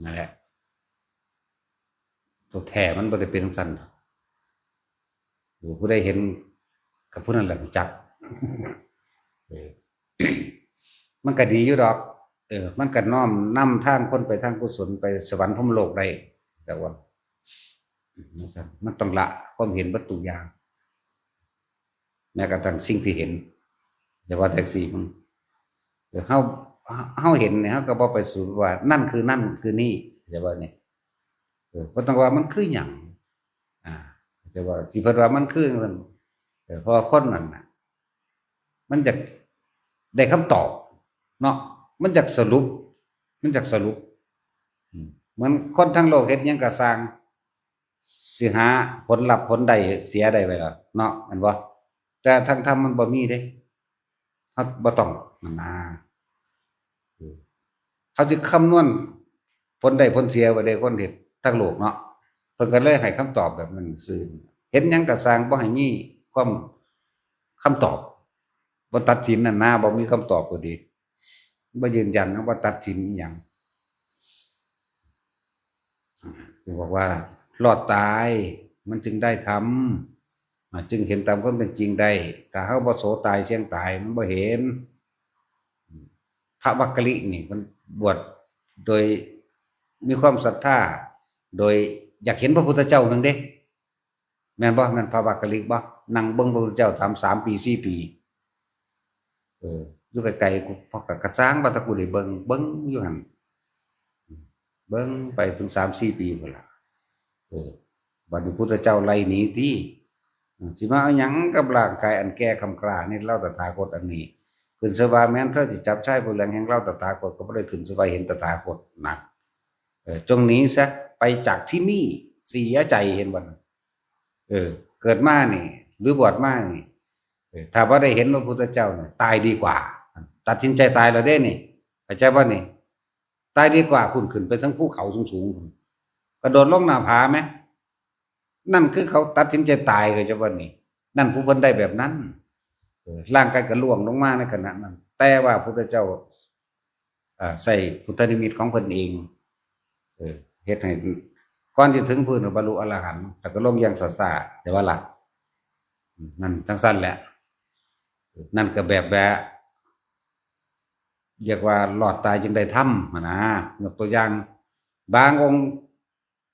นั่นแหละ ตัวแท้มันบ่ได้เป็นจั่งซั้นดอก เออ ผู้ใดเห็นก็ผู้นั้นแหละรู้จัก เออ มันก็ดีอยู่ดอก เออ มันก็น้อมนำทางคนไปทางกุศล ไปสวรรค์พรหมโลกได้ แต่ว่า จั่งซั้น มันต้องละความเห็นเบิดทุกอย่าง แม้กระทั่งสิ่งที่เห็น อย่าว่าแต่สิ่ง เออ เฮา เฮาเห็นเนี่ย เฮาก็บ่ไปสรุปว่านั่นคือนั่นคือนี่ อย่าว่าเนี่ย เออ บ่ต้องว่ามันคือหยัง อ่า แต่ว่าที่เพิ่นว่ามันคือนั่น เออ เพราะว่าคนนั่นน่ะ มันอยากได้คำตอบเนาะ มันอยากสรุป มันอยากสรุป อืม เหมือนคนทั้งโลกเฮ็ดหยังก็ซ่าง สิหาผลลัพธ์ผลได้เสียได้ไว้ล่ะเนาะ แม่นบ่? แต่ทางธรรมมันบ่มีเด้ เฮาบ่ต้อง นั่นนะ เออ เขาสิคำนวณผลได้ผลเสียไว้ได้คนเฮ็ดทางโลกเนาะ เพิ่นก็เลยให้คำตอบแบบนั้นซื่อ เห็นหยังก็ซ่าง บ่ให้มีความ คำตอบ บ่ตัดสินนั่นนะ บ่มีคำตอบก็ดี บ่ยืนยันนะ บ่ตัดสินอิหยัง จึงบอกว่า รอดตาย มันจึงได้ธรรม อ่า จึงเห็นตามความเป็นจริงได้ ถ้าเฮาบ่โสตายเสี้ยงตาย มันบ่เห็น พระวักกะลินี่ มันบวชโดยมีความศรัทธา โดยอยากเห็นพระพุทธเจ้านั่นเด้ แม่นบ่? แม่นพระวักกะลิบ่? นั่งเบิ่งพระพุทธเจ้าสาม สามปี สี่ปี เออ อยู่ไกลๆ กู พอกะ กะซ่างว่าแต่กูได้เบิ่ง เบิ่งอยู่หั่น เบิ่งไปถึงสามสี่ปีพู้นล่ะ เออ บัดนี้พุทธเจ้าไล่หนีติ อืม สิมาเอาหยังกับร่างกายอันแก่คร่ำคร่านี่ เฮาตถาคตอันนี้ ขึ้นชื่อว่าแม้นเธอสิจับชายผ้าเหลืองแห่งเฮาตถาคต ก็บ่ได้ขึ้นชื่อว่าเห็นตถาคตนะ เออ จงหนีซะ ไปจากที่นี่ เสียใจ เห็นบ่นะ เออ เกิดมานี่ หรือบวชมานี่ เออ ถ้าบ่ได้เห็นพระพุทธเจ้านี่ ตายดีกว่า ตัดสินใจตายแล้วเด้นี่ เข้าใจบ่นี่? ตายดีกว่าพุ้น ขึ้นไปเทิงภูเขาสูงๆ กระโดดลงหน้าผาแหม นั่นคือเขาตัดสินใจตาย เข้าใจบ่นี่? นั่นผู้เพิ่นได้แบบนั้น เออ ร่างกายก็ร่วงลงมาในขณะนั้น แต่ว่าพุทธเจ้า อ่า ใช้พุทธนิมิตของเพิ่นเอง เออ เฮ็ดให้ ก่อนสิถึงพื้นบรรลุอรหันต์ แล้วก็ลงอย่างช้าๆ แต่ว่าล่ะ นั่นจั่งซั่นแหละ นั่นก็แบบแบบ เรียกว่ารอดตายจึงได้ธรรมหั้นนะ ยกตัวอย่าง บางองค์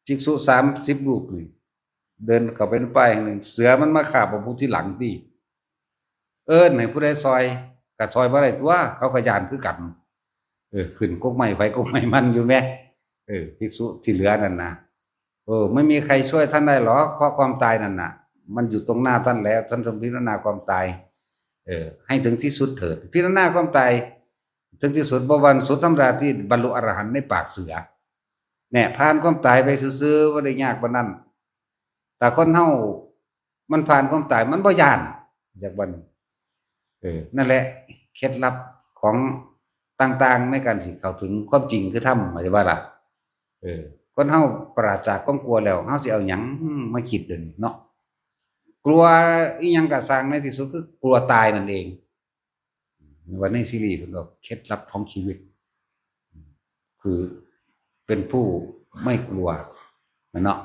ภิกษุสามสิบรูปนี่ เดินเข้าไปในป่าแห่งหนึ่ง เสือมันมาคาบเอาผู้ที่หลังติ เอิ้นให้ผู้ใดซอย ก็ซอยบ่ได้ตั๊ว เขาก็ย้านคือกัน เออ ขึ้นกกไม้ไผกกไม้มันอยู่แหม เออ ภิกษุที่เหลือนั่นนะ เออ ไม่มีใครช่วยท่านได้หรอก เพราะความตายนั่นน่ะ มันอยู่ตรงหน้าท่านแล้ว ท่านจงพิจารณาความตาย เออ ให้ถึงที่สุดเถิด พิจารณาความตาย ถึงที่สุด บ่ว่าสุดธรรมดาที่บรรลุอรหันต์ในปากเสือ เนี่ย ผ่านความตายไปซื่อๆ บ่ได้ยากปานนั้น แต่คนเฮามันผ่านความตาย มันบ่ย้าน จากวัน เออ นั่นแหละ เคล็ดลับของต่างๆ ในการสิเข้าถึงความจริงคือธรรม เข้าใจบ่ล่ะ เออ คนเฮาปราศจากความกลัวแล้ว เฮาสิเอาหยังมาคิดเดี๋ยวนี้เนาะ กลัวอีหยังก็ซ่าง ในที่สุดคือกลัวตายนั่นเอง วันนี้ซีรีส์เพิ่นบอกเคล็ดลับของชีวิต คือเป็นผู้ไม่กลัว แม่นเนาะ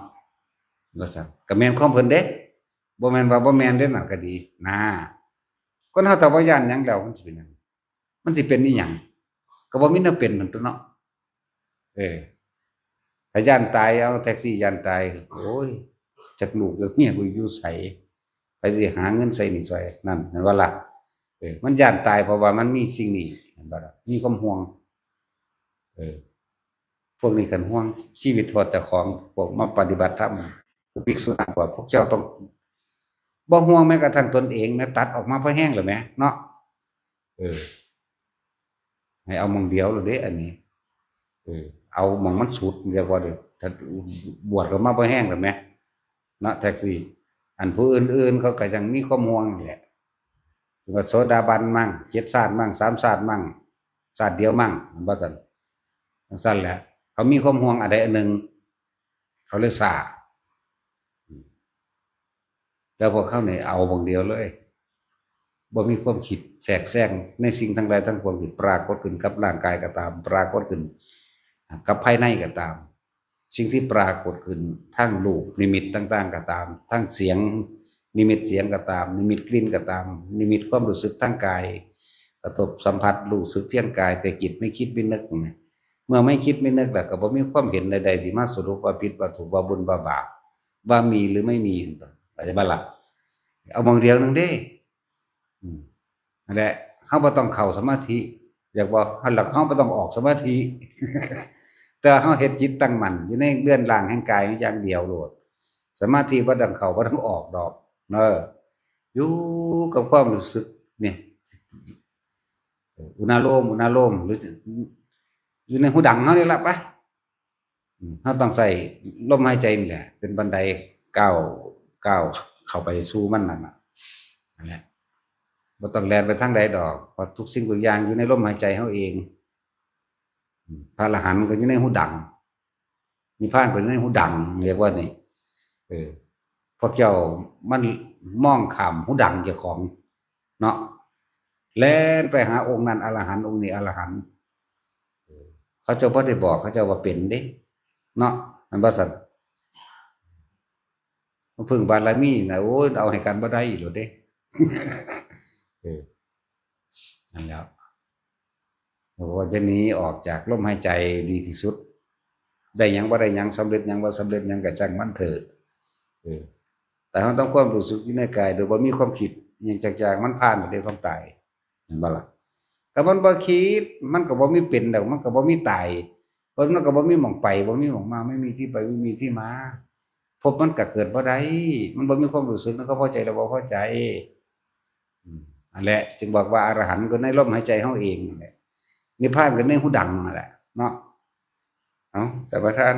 ว่าซั่น ก็แม่นความเพิ่นเด้ บ่แม่นว่าบ่แม่นเด้ นั่นก็ดีนะ คนเฮาถ้าบ่ย้านหยังแล้ว มันสิเป็นหยัง มันสิเป็นอีหยัง ก็บ่มีแนวเป็นนั่นตั๊วเนาะ เออ ถ้าย้านตาย เอาแท็กซี่ย้านตาย โอ้ย จักลูกจักเมียกูอยู่ไส ไผสิหาเงินใช้หนี้ใช้นั่น แม่นบ่ล่ะ เออ มันย้านตายเพราะว่ามันมีสิ่งนี้ แม่นบ่ล่ะ มีความห่วง เออ พวกนี้คันห่วงชีวิตฮอดเจ้าของ พวกมาปฏิบัติธรรม พวกภิกษุนักบวช พวกเจ้าต้องบ่ห่วงแม้กระทั่งตนเองนะ ตัดออกมาพอแฮงแล้วแหมเนาะ เออ ให้เอาหม่องเดียวโลดเด้ อันนี้ เออ เอาหม่องมันสุดเดียวก่อนเด้อ ถ้าบวชก็มาพอแฮงแล้วแหมเนาะ แท็กซี่ อันผู้อื่นๆ เขาก็ยังมีความห่วงนี่แหละ ว่าโสดาบันมั่ง เจ็ดชาติมั่ง สามชาติมั่ง ชาติเดียวมั่ง ว่าซั่น จั่งซั่นแหละ เขามีความห่วงอันใดอันหนึ่ง เขาเลยซ่า แต่พวกเขานี่เอาหม่องเดียวเลย บ่มีความคิดแทรกแซงในสิ่งทั้งหลายทั้งปวงที่ปรากฏขึ้นกับร่างกายก็ตาม ปรากฏขึ้นกับภายในก็ตาม สิ่งที่ปรากฏขึ้นทางรูปนิมิตต่างๆ ก็ตาม ทางเสียงนิมิตเสียงก็ตาม นิมิตกลิ่นก็ตาม นิมิตความรู้สึกทางกาย กระทบสัมผัสรู้สึกเพียงกาย แต่จิตไม่คิดไม่นึกนะ เมื่อไม่คิดไม่นึกแล้วก็บ่มีความเห็นใดๆที่มาสรุปว่าผิดว่าถูกว่าบุญว่าบาป ว่ามีหรือไม่มี เข้าใจบ่ล่ะ เอาหม่องเดียวหนึ่งเด้ อืม นั่นแหละ เฮาบ่ต้องเข้าสมาธิ อยากบอก เฮาหลัก เฮาบ่ต้องออกสมาธิ แต่เฮาเฮ็ดจิตตั้งมั่นอยู่ในเรือนร่างแห่งกายอย่างเดียวโลด สมาธิบ่ต้องเข้าบ่ต้องออกดอก เออ อยู่กับความรู้สึกนี่ อุณาโลม อุณาโลม หรืออยู่ในหูดังเฮานี่ล่ะปะ อืม เฮาต้องใช้ลมหายใจนี่แหละ เป็นบันไดก้าว ก้าวเข้าไปสู่มันนั่นน่ะ นั่นแหละ บ่ต้องแล่นไปทางใดดอก เพราะทุกสิ่งทุกอย่างอยู่ในลมหายใจเฮาเอง อืม พระอรหันต์ก็อยู่ในหูดัง นิพพานก็อยู่ในหูดัง เรียกว่านี่ เออ พวกเจ้ามันมองข้ามหูดังเจ้าของ เนาะ แล่นไปหาองค์นั้นอรหันต์ องค์นี้อรหันต์ เออ เขาเจ้าบ่ได้บอก เขาเจ้าว่าเป็นเด้ เนาะ มันบ่ซั่น มาพึ่งบารมีนะ โอ้ย เอาให้กันบ่ได้อีกแล้วเด้ เออ นั่นแหละ โอ้ จะหนีออกจากลมหายใจดีที่สุด ได้หยังบ่ได้หยัง สำเร็จหยังบ่สำเร็จหยังก็ช่างมันเถอะ เออ แต่เฮาต้องความรู้สึกอยู่ในกาย โดยบ่มีความคิดหยังจักอย่าง มันผ่านไปด้วยความตาย เห็นบ่ล่ะ ถ้ามันบ่คิด มันก็บ่มีเป็นดอก มันก็บ่มีตาย เพราะมันก็บ่มีหม่องไป บ่มีหม่องมา ไม่มีที่ไป ไม่มีที่มา ภพมันก็เกิดบ่ได้ มันบ่มีความรู้สึก มันก็พอใจแล้วบ่พอใจ อืม อันแหละ จึงบอกว่าอรหันต์ก็ในลมหายใจเฮาเองนั่นแหละ นิพพานก็ในหูดังนั่นแหละ เนาะ เอา ท่านประธาน